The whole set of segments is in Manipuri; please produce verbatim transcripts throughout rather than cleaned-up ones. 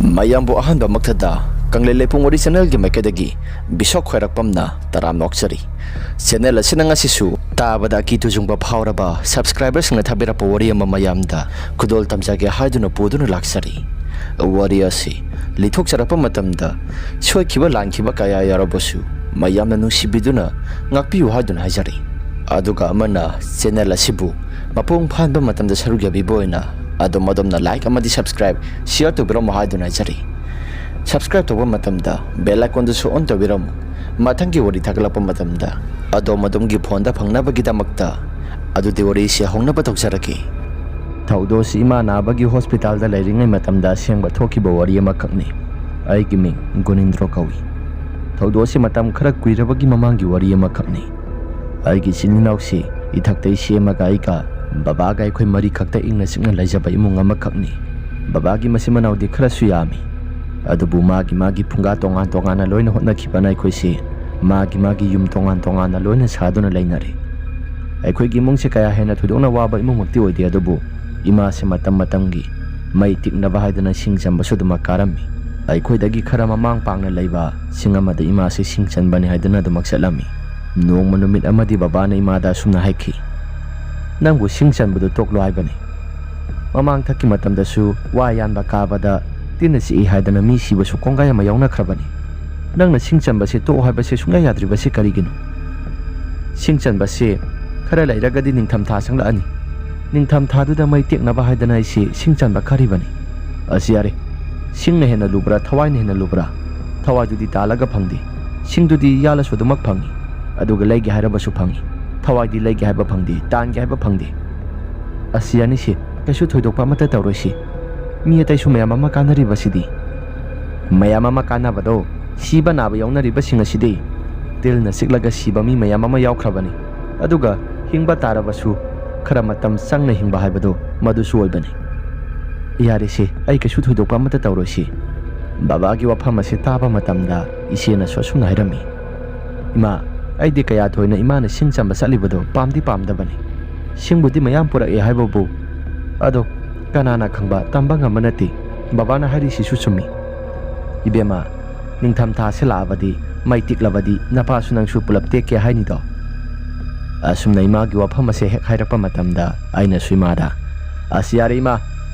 ꯃꯌꯥꯝꯕꯨ ꯑꯍꯥꯟꯕꯃꯛꯇꯗ ꯀꯪꯂꯩ ꯂꯩꯄꯨꯡ ꯋꯥꯔꯤ ꯆꯦꯅꯦꯜꯒꯤ ꯃꯥꯏꯀꯩꯗꯒꯤ ꯕꯤꯁꯣꯛ ꯈ꯭ꯋꯥꯏꯔꯥꯛꯄꯝꯅ ꯇꯔꯥꯝꯅ ꯑꯣꯛꯆꯔꯤ꯫ ꯆꯦꯅꯦꯜ ꯑꯁꯤꯅ ꯉꯁꯤꯁꯨ ꯇꯥꯕꯗ ꯑꯀꯤ ꯇꯨꯖꯨꯡꯕ ꯐꯥꯎꯔꯕ ꯁꯕꯁꯀ꯭ꯔꯥꯏꯕꯔꯁꯤꯡꯅ ꯊꯥꯕꯤꯔꯛꯄ ꯋꯥꯔꯤ ꯑꯃ ꯃꯌꯥꯝꯗ ꯈꯨꯗꯣꯜ ꯇꯝꯖꯒꯦ ꯍꯥꯏꯗꯨꯅ ꯄꯨꯗꯨꯅ ꯂꯥꯛꯆꯔꯤ꯫ ꯋꯥꯔꯤ ꯑꯁꯤ ꯂꯤꯊꯣꯛꯆꯔꯛꯄ ꯃꯇꯝꯗ ꯁꯣꯏꯈꯤꯕ ꯂꯥꯟꯈꯤꯕ ꯀꯌꯥ ꯌꯥꯎꯔꯕꯁꯨ ꯃꯌꯥꯝꯅ ꯅꯨꯡꯁꯤꯕꯤꯗꯨꯅ ꯉꯥꯛꯄꯤꯌꯨ ꯍꯥꯏꯗꯨꯅ ꯍꯥꯏꯖꯔꯤ꯫ ꯑꯗꯨꯒ ꯑꯃꯅ ꯆꯦꯅꯦꯜ ꯑꯁꯤꯕꯨ ꯃꯄꯨꯡ ꯐꯥꯍꯟꯕ ꯃꯇꯝꯗ ꯁꯔꯨꯛ ꯌꯥꯕꯤꯕ ꯑꯣꯏꯅ ꯑꯗꯣꯝ ꯑꯗꯣꯝꯅ ꯂꯥꯏꯛ ꯑꯃꯗꯤ ꯁꯕꯁꯀ꯭ꯔꯥꯏꯕ, ꯁꯤꯌꯔ ꯇꯧꯕꯤꯔꯝꯃꯨ ꯍꯥꯏꯗꯨꯅ ꯍꯥꯏꯖꯔꯤ꯫ ꯁꯕꯁꯀ꯭ꯔꯥꯏꯕ ꯇꯧꯕ ꯃꯇꯝꯗ ꯕꯦꯜ ꯑꯥꯏꯀꯣꯟꯗꯨꯁꯨ ꯑꯣꯟ ꯇꯧꯕꯤꯔꯝꯃꯨ꯫ ꯃꯊꯪꯒꯤ ꯋꯥꯔꯤ ꯊꯥꯒꯠꯂꯛꯄ ꯃꯇꯝꯗ ꯑꯗꯣꯝ ꯑꯗꯣꯝꯒꯤ ꯐꯣꯟꯗ ꯐꯪꯅꯕꯒꯤꯗꯃꯛꯇ꯫ ꯑꯗꯨꯗꯤ ꯋꯥꯔꯤꯁꯤ ꯍꯧꯅꯕ ꯇꯧꯖꯔꯛꯀꯦ꯫ ꯊꯧꯗꯣꯛꯁꯤ ꯏꯃꯥ ꯅꯥꯕꯒꯤ ꯍꯣꯁꯄꯤꯇꯥꯜꯗ ꯂꯩꯔꯤꯉꯩ ꯃꯇꯝꯗ ꯑꯁꯦꯡꯕ ꯊꯣꯛꯈꯤꯕ ꯋꯥꯔꯤ ꯑꯃꯈꯛꯅꯤ꯫ ꯑꯩꯒꯤ ꯃꯤꯡ ꯒꯨꯅꯤꯟꯗ꯭ꯔꯣ ꯀꯧꯏ꯫ ꯊꯧꯗꯣꯛꯁꯤ ꯃꯇꯝ ꯈꯔ ꯀꯨꯏꯔꯕꯒꯤ ꯃꯃꯥꯡꯒꯤ ꯋꯥꯔꯤ ꯑꯃꯈꯛꯅꯤ꯫ ꯑꯩꯒꯤ ꯏꯆꯤꯟ ꯏꯅꯥꯎꯁꯤ ꯏꯊꯛꯇ ꯏꯆꯦ ꯑꯃꯒ ꯑꯩꯒ ꯕꯕꯥꯒ ꯑꯩꯈꯣꯏ ꯃꯔꯤ ꯈꯛꯇ ꯏꯪꯅ ꯆꯤꯛꯅ ꯂꯩꯖꯕ ꯏꯃꯨꯡ ꯑꯃꯈꯛꯅꯤ꯫ ꯕꯕꯥꯒꯤ ꯃꯆꯤꯟ ꯃꯅꯥꯎꯗꯤ ꯈꯔꯁꯨ ꯌꯥꯝꯃꯤ꯫ ꯑꯗꯨꯕꯨ ꯃꯥꯒꯤ ꯃꯥꯒꯤ ꯐꯨꯡꯒꯥ ꯇꯣꯉꯥꯟ ꯇꯣꯉꯥꯟꯅ ꯂꯣꯏꯅ ꯍꯣꯠꯅꯈꯤꯕꯅ ꯑꯩꯈꯣꯏꯁꯤ ꯃꯥꯒꯤ ꯃꯥꯒꯤ ꯌꯨꯝ ꯇꯣꯉꯥꯟ ꯇꯣꯉꯥꯟꯅ ꯂꯣꯏꯅ ꯁꯥꯗꯨꯅ ꯂꯩꯅꯔꯦ꯫ ꯑꯩꯈꯣꯏꯒꯤ ꯏꯃꯨꯡꯁꯦ ꯀꯌꯥ ꯍꯦꯟꯅ ꯊꯣꯏꯗꯣꯛꯅ ꯋꯥꯕ ꯏꯃꯨꯡꯃꯛꯇꯤ ꯑꯣꯏꯗꯦ, ꯑꯗꯨꯕꯨ ꯏꯃꯥꯁꯦ ꯃꯇꯝ ꯃꯇꯝꯒꯤ ꯃꯩ ꯇꯤꯛꯅꯕ ꯍꯥꯏꯗꯨꯅ ꯁꯤꯡ ꯆꯟꯕꯁꯨ ꯑꯗꯨꯃꯛ ꯀꯥꯔꯝꯃꯤ꯫ ꯑꯩꯈꯣꯏꯗꯒꯤ ꯈꯔ ꯃꯃꯥꯡ ꯄꯥꯡꯅ ꯂꯩꯕ ꯆꯤꯡ ꯑꯃꯗ ꯏꯃꯥꯁꯦ ꯁꯤꯡ ꯆꯟꯕꯅꯤ ꯍꯥꯏꯗꯨꯅ ꯑꯗꯨꯃꯛ ꯆꯠꯂꯝꯃꯤ꯫ ꯅꯣꯡꯃ ꯅꯨꯃꯤꯠ ꯑꯃꯗꯤ ꯕꯕꯥꯅ ꯏꯃꯥꯗ ꯑꯁꯨꯝꯅ ꯍꯥꯏꯈꯤ, "ꯅꯪꯕꯨ ꯁꯤꯡ ꯆꯟꯕꯗꯨ ꯇꯣꯛꯂꯣ ꯍꯥꯏꯕꯅꯤ꯫ ꯃꯃꯥꯡꯊꯛꯀꯤ ꯃꯇꯝꯗꯁꯨ ꯋꯥ ꯌꯥꯟꯕ ꯀꯥꯕꯗ ꯇꯤꯟꯅ ꯆꯤꯛꯏ ꯍꯥꯏꯗꯅ ꯃꯤ ꯁꯤꯕꯁꯨ ꯀꯣꯡꯒꯥꯏ ꯑꯃ ꯌꯥꯎꯅꯈ꯭ꯔꯕꯅꯤ꯫ ꯅꯪꯅ ꯁꯤꯡ ꯆꯟꯕꯁꯦ ꯇꯣꯛꯑꯣ ꯍꯥꯏꯕꯁꯦ ꯁꯨꯡꯌꯥ ꯌꯥꯗ꯭ꯔꯤꯕꯁꯤ ꯀꯔꯤꯒꯤꯅꯣ? ꯁꯤꯡ ꯆꯟꯕꯁꯦ ꯈꯔ ꯂꯩꯔꯒꯗꯤ ꯅꯤꯡꯊꯝꯊꯥ ꯆꯪꯂꯛꯑꯅꯤ꯫ ꯅꯤꯡꯊꯝꯊꯥꯗꯨꯗ ꯃꯩ ꯇꯦꯛꯅꯕ ꯍꯥꯏꯗꯅ ꯑꯩꯁꯦ ꯁꯤꯡ ꯆꯟꯕ ꯀꯥꯔꯤꯕꯅꯤ꯫ ꯑꯁ ꯌꯥꯔꯦ, ꯁꯤꯡꯅ ꯍꯦꯟꯅ ꯂꯨꯕ꯭ꯔꯥ, ꯊꯋꯥꯏꯅ ꯍꯦꯟꯅ ꯂꯨꯕ꯭ꯔꯥ? ꯊꯋꯥꯏꯗꯨꯗꯤ ꯇꯥꯜꯂꯒ ꯐꯪꯗꯦ, ꯁꯤꯡꯗꯨꯗꯤ ꯌꯥꯜꯂꯁꯨ ꯑꯗꯨꯃꯛ ꯐꯪꯏ, ꯑꯗꯨꯒ ꯂꯩꯒꯦ ꯍꯥꯏꯔꯕꯁꯨ ꯐꯪꯏ꯫ ꯊꯋꯥꯏꯗꯤ ꯂꯩꯒꯦ ꯍꯥꯏꯕ ꯐꯪꯗꯦ, ꯇꯥꯟꯒꯦ ꯍꯥꯏꯕ ꯐꯪꯗꯦ꯫ ꯑꯁ ꯌꯥꯅꯤꯁꯦ, ꯀꯩꯁꯨ ꯊꯣꯏꯗꯣꯛꯄ ꯑꯃꯠꯇ ꯇꯧꯔꯣꯏꯁꯦ꯫ ꯃꯤ ꯑꯇꯩꯁꯨ ꯃꯌꯥꯝ ꯑꯃ ꯀꯥꯟꯅꯔꯤꯕꯁꯤꯗꯤ"꯫ ꯃꯌꯥꯝ ꯑꯃ ꯀꯥꯟꯅꯕꯗꯣ, ꯁꯤꯕ ꯅꯥꯕ ꯌꯥꯎꯅꯔꯤꯕꯁꯤꯡ ꯑꯁꯤꯗꯤ ꯇꯤꯜꯅ ꯆꯤꯛꯂꯒ ꯁꯤꯕ ꯃꯤ ꯃꯌꯥꯝ ꯑꯃ ꯌꯥꯎꯈ꯭ꯔꯕꯅꯤ꯫ ꯑꯗꯨꯒ ꯍꯤꯡꯕ ꯇꯥꯔꯕꯁꯨ ꯈꯔ ꯃꯇꯝ ꯆꯪꯅ ꯍꯤꯡꯕ ꯍꯥꯏꯕꯗꯣ ꯃꯗꯨꯁꯨ ꯑꯣꯏꯕꯅꯤ꯫ "ꯌꯥꯔꯦꯁꯦ, ꯑꯩ ꯀꯩꯁꯨ ꯊꯣꯏꯗꯣꯛꯄ ꯑꯃꯠꯇ ꯇꯧꯔꯣꯏꯁꯦ"꯫ ꯕꯕꯥꯒꯤ ꯋꯥꯐꯝ ꯑꯁꯤ ꯇꯥꯕ ꯃꯇꯝꯗ ꯏꯆꯦꯅꯁꯨ ꯑꯁꯨꯝꯅ ꯍꯥꯏꯔꯝꯃꯤ, "ꯏꯃꯥ, ꯑꯩꯗꯤ ꯀꯌꯥ ꯊꯣꯏꯅ ꯏꯃꯥꯅ ꯁꯤꯡ ꯆꯟꯕ ꯆꯠꯂꯤꯕꯗꯣ ꯄꯥꯝꯗꯤ ꯄꯥꯝꯗꯕꯅꯤ꯫ ꯁꯤꯡꯕꯨꯗꯤ ꯃꯌꯥꯝ ꯄꯨꯔꯛꯑꯦ ꯍꯥꯏꯕꯕꯨ, ꯑꯗꯣ ꯀꯅꯥꯅ ꯈꯪꯕ, ꯇꯝꯕ ꯉꯝꯕ ꯅꯠꯇꯦ꯫ ꯕꯕꯥꯅ ꯍꯥꯏꯔꯤꯁꯤꯁꯨ ꯆꯨꯝꯃꯤ꯫ ꯏꯕꯦꯝꯃ, ꯅꯤꯡꯊꯝꯊꯥꯁꯦ ꯂꯥꯛꯑꯕꯗꯤ, ꯃꯩ ꯇꯤꯛꯂꯕꯗꯤ ꯅꯄꯥꯁꯨ ꯅꯪꯁꯨ ꯄꯨꯂꯞ ꯇꯦꯛꯀꯦ ꯍꯥꯏꯅꯤꯗꯣ꯫ ꯑꯁꯨꯝꯅ ꯏꯃꯥꯒꯤ ꯋꯥꯐꯝ ꯑꯁꯦ ꯍꯦꯛ ꯍꯥꯏꯔꯛꯄ ꯃꯇꯝꯗ ꯑꯩꯅꯁꯨ ꯏꯃꯥꯗ, "ꯑꯁ, ꯌꯥꯔꯦ ꯏꯃꯥ,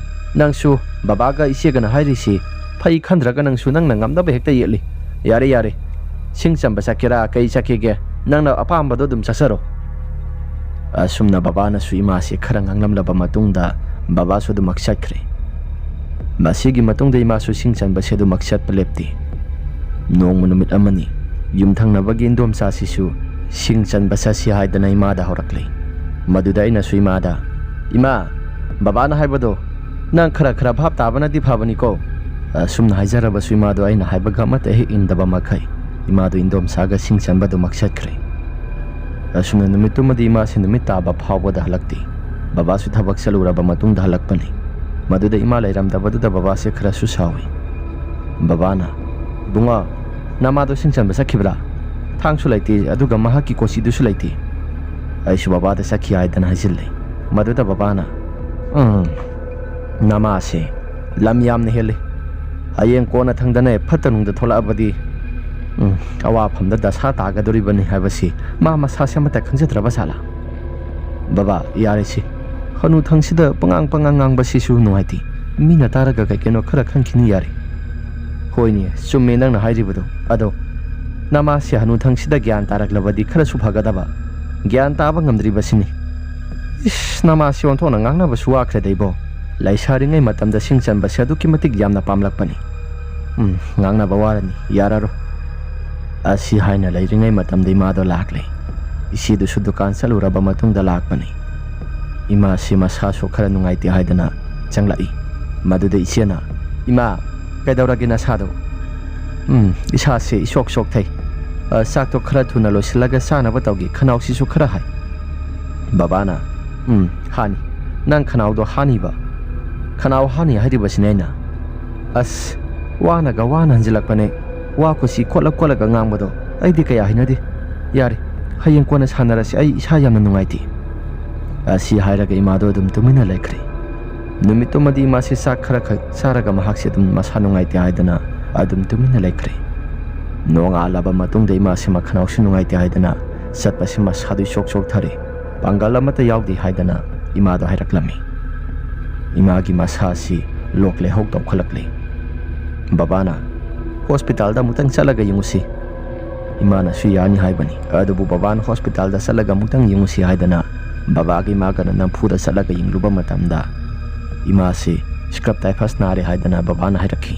ꯅꯪꯁꯨ ꯕꯕꯥꯒ ꯏꯆꯦꯒꯅ ꯍꯥꯏꯔꯤꯁꯤ ꯐꯩ ꯈꯟꯗ꯭ꯔꯒ ꯅꯪꯁꯨ ꯅꯪꯅ ꯉꯝꯅꯕ ꯍꯦꯛꯇ ꯌꯦꯠꯂꯤ꯫ ꯌꯥꯔꯦ, ꯌꯥꯔꯦ, ꯁꯤꯡ ꯆꯟꯕ ꯆꯠꯀꯦꯔꯥ ꯀꯩ ꯆꯠꯀꯦꯒꯦ, ꯅꯪꯅ ꯑꯄꯥꯝꯕꯗꯣ ꯑꯗꯨꯝ ꯆꯠꯆꯔꯣ"꯫ ꯑꯁꯨꯝꯅ ꯕꯕꯥꯅꯁꯨ ꯏꯃꯥꯁꯤ ꯈꯔ ꯉꯥꯡꯂꯝꯂꯕ ꯃꯇꯨꯡꯗ ꯕꯕꯥꯁꯨ ꯑꯗꯨꯃꯛ ꯆꯠꯈ꯭ꯔꯦ꯫ ꯃꯁꯤꯒꯤ ꯃꯇꯨꯡꯗ ꯏꯃꯥꯁꯨ ꯁꯤꯡ ꯆꯟꯕꯁꯦ ꯑꯗꯨꯃꯛ ꯆꯠꯄ ꯂꯦꯞꯇꯦ꯫ ꯅꯣꯡꯃ ꯅꯨꯃꯤꯠ ꯑꯃꯅꯤ, ꯌꯨꯝꯊꯪꯅꯕꯒꯤ ꯏꯟꯗꯣꯝꯆꯥꯁꯤꯁꯨ ꯁꯤꯡ ꯆꯟꯕ ꯆꯠꯁꯤ ꯍꯥꯏꯗꯅ ꯏꯃꯥꯗ ꯍꯧꯔꯛꯂꯦ꯫ ꯃꯗꯨꯗ ꯑꯩꯅꯁꯨ ꯏꯃꯥꯗ, "ꯏꯃꯥ, ꯕꯕꯥꯅ ꯍꯥꯏꯕꯗꯣ ꯅꯪ ꯈꯔ ꯈꯔ ꯚꯥꯞ ꯇꯥꯕꯅꯗꯤ ꯐꯕꯅꯤꯀꯣ"꯫ ꯑꯁꯨꯝꯅ ꯍꯥꯏꯖꯔꯕꯁꯨ ꯏꯃꯥꯗꯣ ꯑꯩꯅ ꯍꯥꯏꯕꯒ ꯑꯃꯠꯇ ꯍꯦꯛ ꯏꯟꯗꯕ ꯃꯈꯩ ꯏꯃꯥꯗꯣ ꯏꯟꯗꯣꯝꯆꯥꯒ ꯁꯤꯡ ꯆꯟꯕꯗꯨꯃꯛ ꯆꯠꯈ꯭ꯔꯦ꯫ ꯑꯁꯨꯝꯅ ꯅꯨꯃꯤꯠꯇꯨꯃꯗꯤ ꯏꯃꯥꯁꯦ ꯅꯨꯃꯤꯠ ꯇꯥꯕ ꯐꯥꯎꯕꯗ ꯍꯜꯂꯛꯇꯦ꯫ ꯕꯕꯥꯁꯨ ꯊꯕꯛ ꯆꯠꯂꯨꯔꯕ ꯃꯇꯨꯡꯗ ꯍꯜꯂꯛꯄꯅꯤ꯫ ꯃꯗꯨꯗ ꯏꯃꯥ ꯂꯩꯔꯝꯗꯕꯗꯨꯗ ꯕꯕꯥꯁꯦ ꯈꯔꯁꯨ ꯁꯥꯎꯏ꯫ ꯕꯕꯥꯅ, "ꯏꯕꯨꯡꯉꯣ, ꯅꯃꯥꯗꯣ ꯁꯤꯡ ꯆꯟꯕ ꯆꯠꯈꯤꯕ꯭ꯔꯥ? ꯊꯥꯡꯁꯨ ꯂꯩꯇꯦ, ꯑꯗꯨꯒ ꯃꯍꯥꯛꯀꯤ ꯀꯣꯆꯤꯗꯨꯁꯨ ꯂꯩꯇꯦ"꯫ ꯑꯩꯁꯨ ꯕꯕꯥꯗ ꯆꯠꯈꯤ ꯍꯥꯏꯗꯅ ꯍꯥꯏꯖꯤꯜꯂꯦ꯫ ꯃꯗꯨꯗ ꯕꯕꯥꯅ, "ꯎꯝ, ꯅꯃꯥꯁꯦ ꯂꯝ ꯌꯥꯝꯅ ꯍꯦꯜꯂꯤ꯫ ꯍꯌꯦꯡ ꯀꯣꯟꯅ ꯊꯪꯗꯅ ꯐꯠꯇ ꯅꯨꯡꯗ ꯊꯣꯛꯂꯛꯑꯕꯗꯤ, ꯎꯝ, ꯑꯋꯥꯐꯝꯗ ꯗꯁꯥ ꯇꯥꯒꯗꯧꯔꯤꯕꯅꯤ ꯍꯥꯏꯕꯁꯤ ꯃꯥ ꯃꯁꯥꯁꯦ ꯑꯃꯠꯇ ꯈꯪꯖꯗ꯭ꯔꯕ ꯖꯥꯠꯂꯥ?" "ꯕꯕꯥ, ꯌꯥꯔꯦꯁꯦ꯫ ꯍꯅꯨꯊꯪꯁꯤꯗ ꯄꯉꯥꯡ ꯄꯉꯥꯡ ꯉꯥꯡꯕꯁꯤꯁꯨ ꯅꯨꯡꯉꯥꯏꯇꯦ꯫ ꯃꯤꯅ ꯇꯥꯔꯒ ꯀꯩ ꯀꯩꯅꯣ ꯈꯔ ꯈꯟꯈꯤꯅꯤ ꯌꯥꯔꯦ"꯫ "ꯍꯣꯏꯅꯦ, ꯆꯨꯝꯃꯦ ꯅꯪꯅ ꯍꯥꯏꯔꯤꯕꯗꯣ꯫ ꯑꯗꯣ ꯅꯃꯥꯁꯦ ꯍꯅꯨꯊꯪꯁꯤꯗ ꯒ꯭ꯌꯥꯟ ꯇꯥꯔꯛꯂꯕꯗꯤ ꯈꯔꯁꯨ ꯐꯒꯗꯕ꯫ ꯒ꯭ꯌꯥꯟ ꯇꯥꯕ ꯉꯝꯗ꯭ꯔꯤꯕꯁꯤꯅꯤ"꯫ "ꯏꯁ, ꯅꯃꯥꯁꯤ ꯑꯣꯟꯊꯣꯛꯅ ꯉꯥꯡꯅꯕꯁꯨ ꯋꯥꯈ꯭ꯔꯦꯗ ꯏꯕꯣ꯫ ꯂꯩꯁꯥꯔꯤꯉꯩ ꯃꯇꯝꯗ ꯁꯤꯡ ꯆꯟꯕꯁꯦ ꯑꯗꯨꯛꯀꯤ ꯃꯇꯤꯛ ꯌꯥꯝꯅ ꯄꯥꯝꯂꯛꯄꯅꯤ꯫ ꯎꯝ, ꯉꯥꯡꯅꯕ ꯋꯥꯔꯅꯤ, ꯌꯥꯔꯔꯣꯏ"꯫ ꯑꯁꯤ ꯍꯥꯏꯅ ꯂꯩꯔꯤꯉꯩ ꯃꯇꯝꯗ ꯏꯃꯥꯗꯣ ꯂꯥꯛꯂꯦ꯫ ꯏꯆꯦꯗꯨꯁꯨ ꯗꯨꯀꯥꯟ ꯆꯠꯂꯨꯔꯕ ꯃꯇꯨꯡꯗ ꯂꯥꯛꯄꯅꯤ꯫ ꯏꯃꯥꯁꯤ ꯃꯁꯥꯁꯨ ꯈꯔ ꯅꯨꯡꯉꯥꯏꯇꯦ ꯍꯥꯏꯗꯅ ꯆꯪꯂꯛꯏ꯫ ꯃꯗꯨꯗ ꯏꯆꯦꯅ, "ꯏꯃꯥ, ꯀꯩꯗꯧꯔꯒꯦ ꯅꯁꯥꯗꯣ?" "ꯎꯝ, ꯏꯁꯥꯁꯦ ꯏꯁꯣꯛ ꯁꯣꯛꯊꯩ꯫ ꯑ, ꯆꯥꯛꯇꯣ ꯈꯔ ꯊꯨꯅ ꯂꯣꯏꯁꯤꯜꯂꯒ ꯆꯥꯅꯕ ꯇꯧꯒꯦ, ꯈꯅꯥꯎꯁꯤꯁꯨ ꯈꯔ ꯍꯥꯏ"꯫ ꯕꯕꯥꯅ, "ꯎꯝ, ꯍꯥꯅꯤ꯫ ꯅꯪ ꯈꯅꯥꯎꯗꯣ ꯍꯥꯅꯤꯕ꯫ ꯈꯅꯥꯎ ꯍꯥꯅꯤ ꯍꯥꯏꯔꯤꯕꯁꯤꯅꯦ ꯑꯩꯅ꯫ ꯑꯁ, ꯋꯥꯅꯒ ꯋꯥꯅ ꯍꯟꯖꯤꯜꯂꯛꯄꯅꯦ꯫ ꯋꯥ ꯈꯨꯁꯤ ꯈꯣꯠꯂ ꯈꯣꯠꯂꯒ ꯉꯥꯡꯕꯗꯣ ꯑꯩꯗꯤ ꯀꯌꯥ ꯍꯩꯅꯗꯦ꯫ ꯌꯥꯔꯦ, ꯍꯌꯦꯡ ꯀꯣꯟꯅ ꯁꯥꯟꯅꯔꯁꯤ, ꯑꯩ ꯏꯁꯥ ꯌꯥꯝꯅ ꯅꯨꯡꯉꯥꯏꯇꯦ"꯫ ꯑꯁꯤ ꯍꯥꯏꯔꯒ ꯏꯃꯥꯗꯣ ꯑꯗꯨꯝ ꯇꯨꯃꯤꯟꯅ ꯂꯩꯈ꯭ꯔꯦ꯫ ꯅꯨꯃꯤꯠꯇꯨꯃꯗꯤ ꯏꯃꯥꯁꯤ ꯆꯥꯛ ꯈꯔ ꯈꯛ ꯆꯥꯔꯒ ꯃꯍꯥꯛꯁꯤ ꯑꯗꯨꯝ ꯃꯁꯥ ꯅꯨꯡꯉꯥꯏꯇꯦ ꯍꯥꯏꯗꯅ ꯑꯗꯨꯝ ꯇꯨꯃꯤꯟꯅ ꯂꯩꯈ꯭ꯔꯦ꯫ ꯅꯣꯡꯉꯥꯜꯂꯕ ꯃꯇꯨꯡꯗ ꯏꯃꯥꯁꯤ ꯃꯈꯅꯥꯎꯁꯨ ꯅꯨꯡꯉꯥꯏꯇꯦ ꯍꯥꯏꯗꯅ ꯆꯠꯄꯁꯤ ꯃꯁꯥꯗꯨ ꯏꯆꯣꯛ ꯆꯣꯛꯊꯔꯦ꯫ ꯄꯥꯡꯒꯜ ꯑꯃꯠꯇ ꯌꯥꯎꯗꯦ ꯍꯥꯏꯗꯅ ꯏꯃꯥꯗ ꯍꯥꯏꯔꯛꯂꯝꯃꯤ꯫ ꯏꯃꯥꯒꯤ ꯃꯁꯥ ꯑꯁꯤ ꯂꯣꯛ ꯂꯥꯏꯍꯧ ꯇꯧꯈꯠꯂꯛꯂꯦ꯫ ꯕꯕꯥꯅ "ꯍꯣꯁꯄꯤꯇꯥꯜꯗ ꯑꯃꯨꯛꯇꯪ ꯆꯠꯂꯒ ꯌꯦꯡꯉꯨꯁꯤ"꯫ ꯏꯃꯥꯅꯁꯨ ꯌꯥꯅꯤ ꯍꯥꯏꯕꯅꯤ꯫ ꯑꯗꯨꯕꯨ ꯕꯕꯥꯅ "ꯍꯣꯁꯄꯤꯇꯥꯜꯗ ꯆꯠꯂꯒ ꯑꯃꯨꯛꯇꯪ ꯌꯦꯡꯉꯨꯁꯤ" ꯍꯥꯏꯗꯅ ꯕꯕꯥꯒ ꯏꯃꯥꯒꯅ ꯅꯝꯐꯨꯗ ꯆꯠꯂꯒ ꯌꯦꯡꯂꯨꯕ ꯃꯇꯝꯗ ꯏꯃꯥꯁꯤ ꯁ꯭ꯀ꯭ꯔꯕ ꯇꯥꯏꯐꯁ ꯅꯥꯔꯦ ꯍꯥꯏꯗꯅ ꯕꯕꯥꯅ ꯍꯥꯏꯔꯛꯈꯤ꯫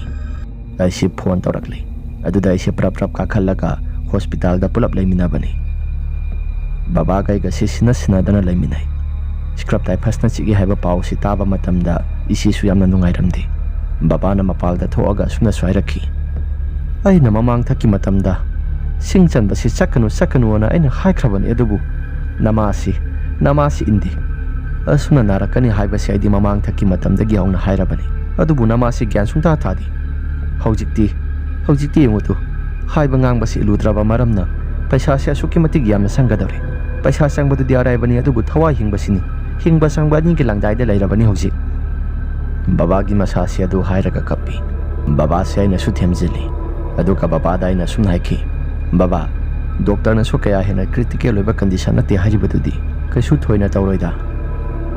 ꯑꯩꯁꯤ ꯐꯣꯟ ꯇꯧꯔꯛꯂꯦ꯫ ꯑꯗꯨꯗ ꯑꯩꯁꯦ ꯄ꯭ꯔꯞ ꯄ꯭ꯔꯞ ꯀꯥꯈꯠꯂꯒ ꯍꯣꯁꯄꯤꯇꯥꯜꯗ ꯄꯨꯂꯞ ꯂꯩꯃꯤꯟꯅꯕꯅꯤ꯫ ꯕꯕꯥꯒ ꯑꯩꯒꯁꯤ ꯁꯤꯟꯅ ꯁꯤꯟꯅꯗꯅ ꯂꯩꯃꯤꯟꯅꯩ꯫ ꯁ꯭ꯀ꯭ꯔꯕ ꯇꯥꯏꯐꯁꯅ ꯆꯤꯛꯏ ꯍꯥꯏꯕ ꯄꯥꯎꯁꯤ ꯇꯥꯕ ꯃꯇꯝꯗ ꯏꯆꯦꯁꯨ ꯌꯥꯝꯅ ꯅꯨꯡꯉꯥꯏꯔꯝꯗꯦ꯫ ꯕꯕꯥꯅ ꯃꯄꯥꯜꯗ ꯊꯣꯛꯑꯒ ꯑꯁꯨꯝꯅꯁꯨ ꯍꯥꯏꯔꯛꯈꯤ, "ꯑꯩꯅ ꯃꯃꯥꯡꯊꯛꯀꯤ ꯃꯇꯝꯗ ꯁꯤꯡ ꯆꯟꯕꯁꯤ ꯆꯠꯀꯅꯨ, ꯆꯠꯀꯅꯨꯅ ꯑꯩꯅ ꯍꯥꯏꯈ꯭ꯔꯕꯅꯤ, ꯑꯗꯨꯕꯨ ꯅꯃꯥꯁꯤ, ꯅꯃꯥꯁꯤ ꯏꯟꯗꯦ꯫ ꯑꯁꯨꯝꯅ ꯅꯥꯔꯛꯀꯅꯤ ꯍꯥꯏꯕꯁꯤ ꯑꯩꯗꯤ ꯃꯃꯥꯡꯊꯛꯀꯤ ꯃꯇꯝꯗꯒꯤ ꯍꯧꯅ ꯍꯥꯏꯔꯕꯅꯤ, ꯑꯗꯨꯕꯨ ꯅꯃꯥꯁꯤ ꯒ꯭ꯌꯥꯟ ꯁꯨꯡꯇꯥ ꯇꯥꯗꯦ꯫ ꯍꯧꯖꯤꯛꯇꯤ, ꯍꯧꯖꯤꯛꯇꯤ ꯌꯦꯡꯉꯨ ꯇꯨ, ꯍꯥꯏꯕ ꯉꯥꯡꯕꯁꯤ ꯏꯜꯂꯨꯗ꯭ꯔꯕ ꯃꯔꯝꯅ ꯄꯩꯁꯥꯁꯦ ꯑꯁꯨꯛꯀꯤ ꯃꯇꯤꯛ ꯌꯥꯝꯅ ꯆꯪꯒꯗꯧꯔꯦ꯫ ꯄꯩꯁꯥ ꯆꯪꯕꯗꯨꯗꯤ ꯑꯔꯥꯏꯕꯅꯤ, ꯑꯗꯨꯕꯨ ꯊꯋꯥꯏ ꯍꯤꯡꯕꯁꯤꯅꯤ꯫ ꯍꯤꯡꯕ ꯆꯪꯕ ꯑꯅꯤꯒꯤ ꯂꯥꯡꯗꯥꯏꯗ ꯂꯩꯔꯕꯅꯤ ꯍꯧꯖꯤꯛ"꯫ ꯕꯕꯥꯒꯤ ꯃꯁꯥꯁꯤ ꯑꯗꯨ ꯍꯥꯏꯔꯒ ꯀꯞꯄꯤ꯫ ꯕꯕꯥꯁꯦ ꯑꯩꯅꯁꯨ ꯊꯦꯝꯖꯤꯜꯂꯤ꯫ ꯑꯗꯨꯒ ꯕꯕꯥꯗ ꯑꯩꯅ ꯑꯁꯨꯝꯅ ꯍꯥꯏꯈꯤ, "ꯕꯕꯥ, ꯗꯣꯛꯇꯔꯅꯁꯨ ꯀꯌꯥ ꯍꯦꯟꯅ ꯀ꯭ꯔꯤꯇꯤꯀꯦꯜ ꯑꯣꯏꯕ ꯀꯟꯗꯤꯁꯟ ꯅꯠꯇꯦ ꯍꯥꯏꯔꯤꯕꯗꯨꯗꯤ ꯀꯩꯁꯨ ꯊꯣꯏꯅ ꯇꯧꯔꯣꯏꯗ"꯫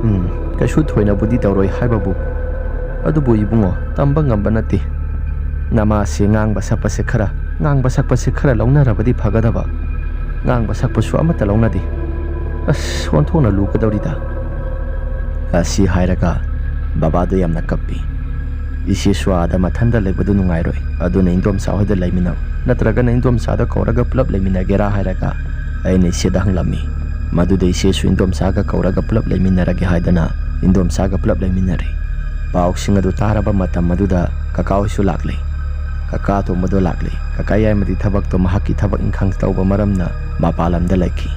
"ꯎꯝ, ꯀꯩꯁꯨ ꯊꯣꯏꯅꯕꯨꯗꯤ ꯇꯧꯔꯣꯏ ꯍꯥꯏꯕꯕꯨ, ꯑꯗꯨꯕꯨ ꯏꯕꯨꯡꯉꯣ, ꯇꯝꯕ ꯉꯝꯕ ꯅꯠꯇꯦ꯫ ꯅꯃꯥꯁꯦ ꯉꯥꯡꯕ ꯁꯛꯄꯁꯦ ꯈꯔ, ꯉꯥꯡꯕ ꯁꯛꯄꯁꯦ ꯈꯔ ꯂꯧꯅꯔꯕꯗꯤ ꯐꯒꯗꯕ꯫ ꯉꯥꯡꯕ ꯁꯛꯄꯁꯨ ꯑꯃꯠꯇ ꯂꯧꯅꯗꯦ꯫ ꯑꯁ, ꯑꯣꯟꯊꯣꯛꯅ ꯂꯨꯒꯗꯧꯔꯤꯗ"꯫ ꯑꯁꯤ ꯍꯥꯏꯔꯒ ꯕꯕꯥꯗꯣ ꯌꯥꯝꯅ ꯀꯞꯄꯤ꯫ "ꯏꯆꯦꯁꯨ ꯑꯥꯗ ꯃꯊꯟꯇ ꯂꯩꯕꯗꯨ ꯅꯨꯡꯉꯥꯏꯔꯣꯏ, ꯑꯗꯨꯅ ꯏꯟꯗꯣꯝꯆꯥ ꯍꯣꯏꯗ ꯂꯩꯃꯤꯟꯅꯧ, ꯅꯠꯇ꯭ꯔꯒꯅ ꯏꯟꯗꯣꯝꯆꯥꯗ ꯀꯧꯔꯒ ꯄꯨꯂꯞ ꯂꯩꯃꯤꯟꯅꯒꯦꯔꯥ?" ꯍꯥꯏꯔꯒ ꯑꯩꯅ ꯏꯆꯦꯗ ꯍꯪꯂꯝꯃꯤ꯫ ꯃꯗꯨꯗ ꯏꯆꯦꯁꯨ ꯏꯟꯗꯣꯝꯆꯥꯒ ꯀꯧꯔꯒ ꯄꯨꯂꯞ ꯂꯩꯃꯤꯟꯅꯔꯒꯦ ꯍꯥꯏꯗꯅ ꯏꯟꯗꯣꯝꯆꯥꯒ ꯄꯨꯂꯞ ꯂꯩꯃꯤꯟꯅꯔꯦ꯫ ꯄꯥꯎꯁꯤꯡ ꯑꯗꯨ ꯇꯥꯔꯕ ꯃꯇꯝ ꯑꯗꯨꯗ ꯀꯀꯥ ꯍꯣꯏꯁꯨ ꯂꯥꯛꯂꯦ꯫ ꯀꯀꯥ ꯑꯇꯣꯝꯕꯗꯣ ꯂꯥꯛꯂꯦ꯫ ꯀꯀꯥ ꯌꯥꯏꯃꯗꯤ ꯊꯕꯛꯇꯣ ꯃꯍꯥꯛꯀꯤ ꯊꯕꯛ ꯏꯪꯈꯥꯡ ꯇꯧꯕ ꯃꯔꯝꯅ ꯃꯄꯥꯟ ꯂꯝꯗ ꯂꯩꯈꯤ꯫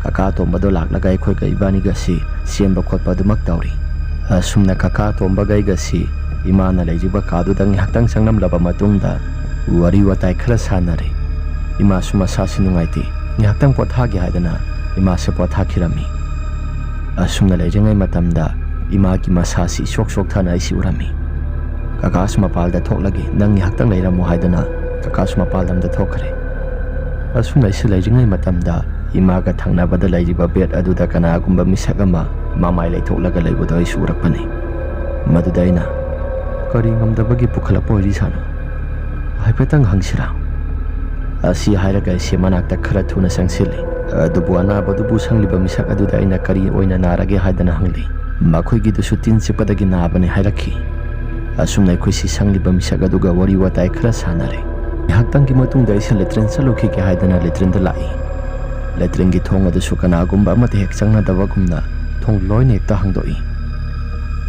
ꯀꯀꯥ ꯑꯇꯣꯝꯕꯗꯣ ꯂꯥꯛꯂꯒ ꯑꯩꯈꯣꯏꯒ ꯏꯕꯥꯅꯤꯒꯁꯤ ꯆꯦꯟꯕ ꯈꯣꯠꯄ ꯑꯗꯨꯃꯛ ꯇꯧꯔꯤ꯫ ꯑꯁꯨꯝꯅ ꯀꯀꯥ ꯑꯇꯣꯝꯕꯒ ꯑꯩꯒꯁꯤ ꯏꯃꯥꯅ ꯂꯩꯔꯤꯕ ꯀꯥꯗꯨꯗ ꯉꯥꯏꯍꯥꯛꯇꯪ ꯆꯪꯂꯝꯂꯕ ꯃꯇꯨꯡꯗ ꯋꯥꯔꯤ ꯋꯥꯇꯥꯏ ꯈꯔ ꯁꯥꯟꯅꯔꯦ꯫ ꯏꯃꯥꯁꯨ ꯃꯁꯥꯁꯤ ꯅꯨꯡꯉꯥꯏꯇꯦ, ꯉꯥꯏꯍꯥꯛꯇꯪ ꯄꯣꯊꯥꯒꯦ ꯍꯥꯏꯗꯅ ꯏꯃꯥꯁꯦ ꯄꯣꯊꯥꯈꯤꯔꯝꯃꯤ꯫ ꯑꯁꯨꯝꯅ ꯂꯩꯔꯤꯉꯩ ꯃꯇꯝꯗ ꯏꯃꯥꯒꯤ ꯃꯁꯥꯁꯤ ꯏꯁꯣꯛ ꯁꯣꯛꯊꯅ ꯑꯩꯁꯤ ꯎꯔꯝꯃꯤ꯫ "ꯀꯀꯥꯁꯨ ꯃꯄꯥꯜꯗ ꯊꯣꯛꯂꯒꯦ, ꯅꯪ ꯉꯥꯏꯍꯥꯛꯇꯪ ꯂꯩꯔꯝꯃꯨ" ꯍꯥꯏꯗꯨꯅ ꯀꯀꯥꯁꯨ ꯃꯄꯥꯜ ꯂꯝꯗ ꯊꯣꯛꯈ꯭ꯔꯦ꯫ ꯑꯁꯨꯝꯅ ꯑꯩꯁꯤ ꯂꯩꯔꯤꯉꯩ ꯃꯇꯝꯗ ꯏꯃꯥꯒ ꯊꯪꯅꯕꯗ ꯂꯩꯔꯤꯕ ꯕꯦꯗ ꯑꯗꯨꯗ ꯀꯅꯥꯒꯨꯝꯕ ꯃꯤꯁꯛ ꯑꯃ ꯃꯃꯥꯏ ꯂꯩꯊꯣꯛꯂꯒ ꯂꯩꯕꯗꯣ ꯑꯩꯁꯨ ꯎꯔꯛꯄꯅꯤ꯫ ꯃꯗꯨꯗ ꯑꯩꯅ, "ꯀꯔꯤ ꯉꯝꯗꯕꯒꯤ ꯄꯨꯈꯠꯂꯛꯄ ꯑꯣꯏꯔꯤꯖꯥꯠꯅꯣ? ꯍꯥꯏꯐꯦꯠꯇꯪ ꯍꯪꯁꯤꯔꯥ?" ꯑꯁꯤ ꯍꯥꯏꯔꯒ ꯑꯩꯁꯦ ꯃꯅꯥꯛꯇ ꯈꯔ ꯊꯨꯅ ꯆꯪꯁꯤꯜꯂꯤ꯫ ꯑꯗꯨꯕꯨ ꯑꯅꯥꯕꯗꯨꯕꯨ ꯁꯪꯂꯤꯕ ꯃꯤꯁꯛ ꯑꯗꯨꯗ ꯑꯩꯅ "ꯀꯔꯤ ꯑꯣꯏꯅ ꯅꯥꯔꯒꯦ?" ꯍꯥꯏꯗꯅ ꯍꯪꯂꯤ꯫ "ꯃꯈꯣꯏꯒꯤꯗꯨꯁꯨ ꯇꯤꯟ ꯆꯤꯛꯄꯗꯒꯤ ꯅꯥꯕꯅꯤ" ꯍꯥꯏꯔꯛꯈꯤ꯫ ꯑꯁꯨꯝꯅ ꯑꯩꯈꯣꯏꯁꯤ ꯁꯪꯂꯤꯕ ꯃꯤꯁꯛ ꯑꯗꯨꯒ ꯋꯥꯔꯤ ꯋꯥꯇꯥꯏ ꯈꯔ ꯁꯥꯟꯅꯔꯦ꯫ ꯉꯥꯏꯍꯥꯛꯇꯪꯒꯤ ꯃꯇꯨꯡꯗ ꯑꯩꯁꯦ ꯂꯦꯇ꯭ꯔꯤꯟ ꯆꯠꯂꯨꯈꯤꯒꯦ ꯍꯥꯏꯗꯅ ꯂꯦꯇ꯭ꯔꯤꯟꯗ ꯂꯥꯛꯏ꯫ ꯂꯦꯇ꯭ꯔꯤꯟꯒꯤ ꯊꯣꯡ ꯑꯗꯨꯁꯨ ꯀꯅꯥꯒꯨꯝꯕ ꯑꯃꯠꯇ ꯍꯦꯛ ꯆꯪꯅꯗꯕꯒꯨꯝꯅ ꯊꯣꯡ ꯂꯣꯏꯅ ꯍꯦꯛꯇ ꯍꯥꯡꯗꯣꯛꯏ꯫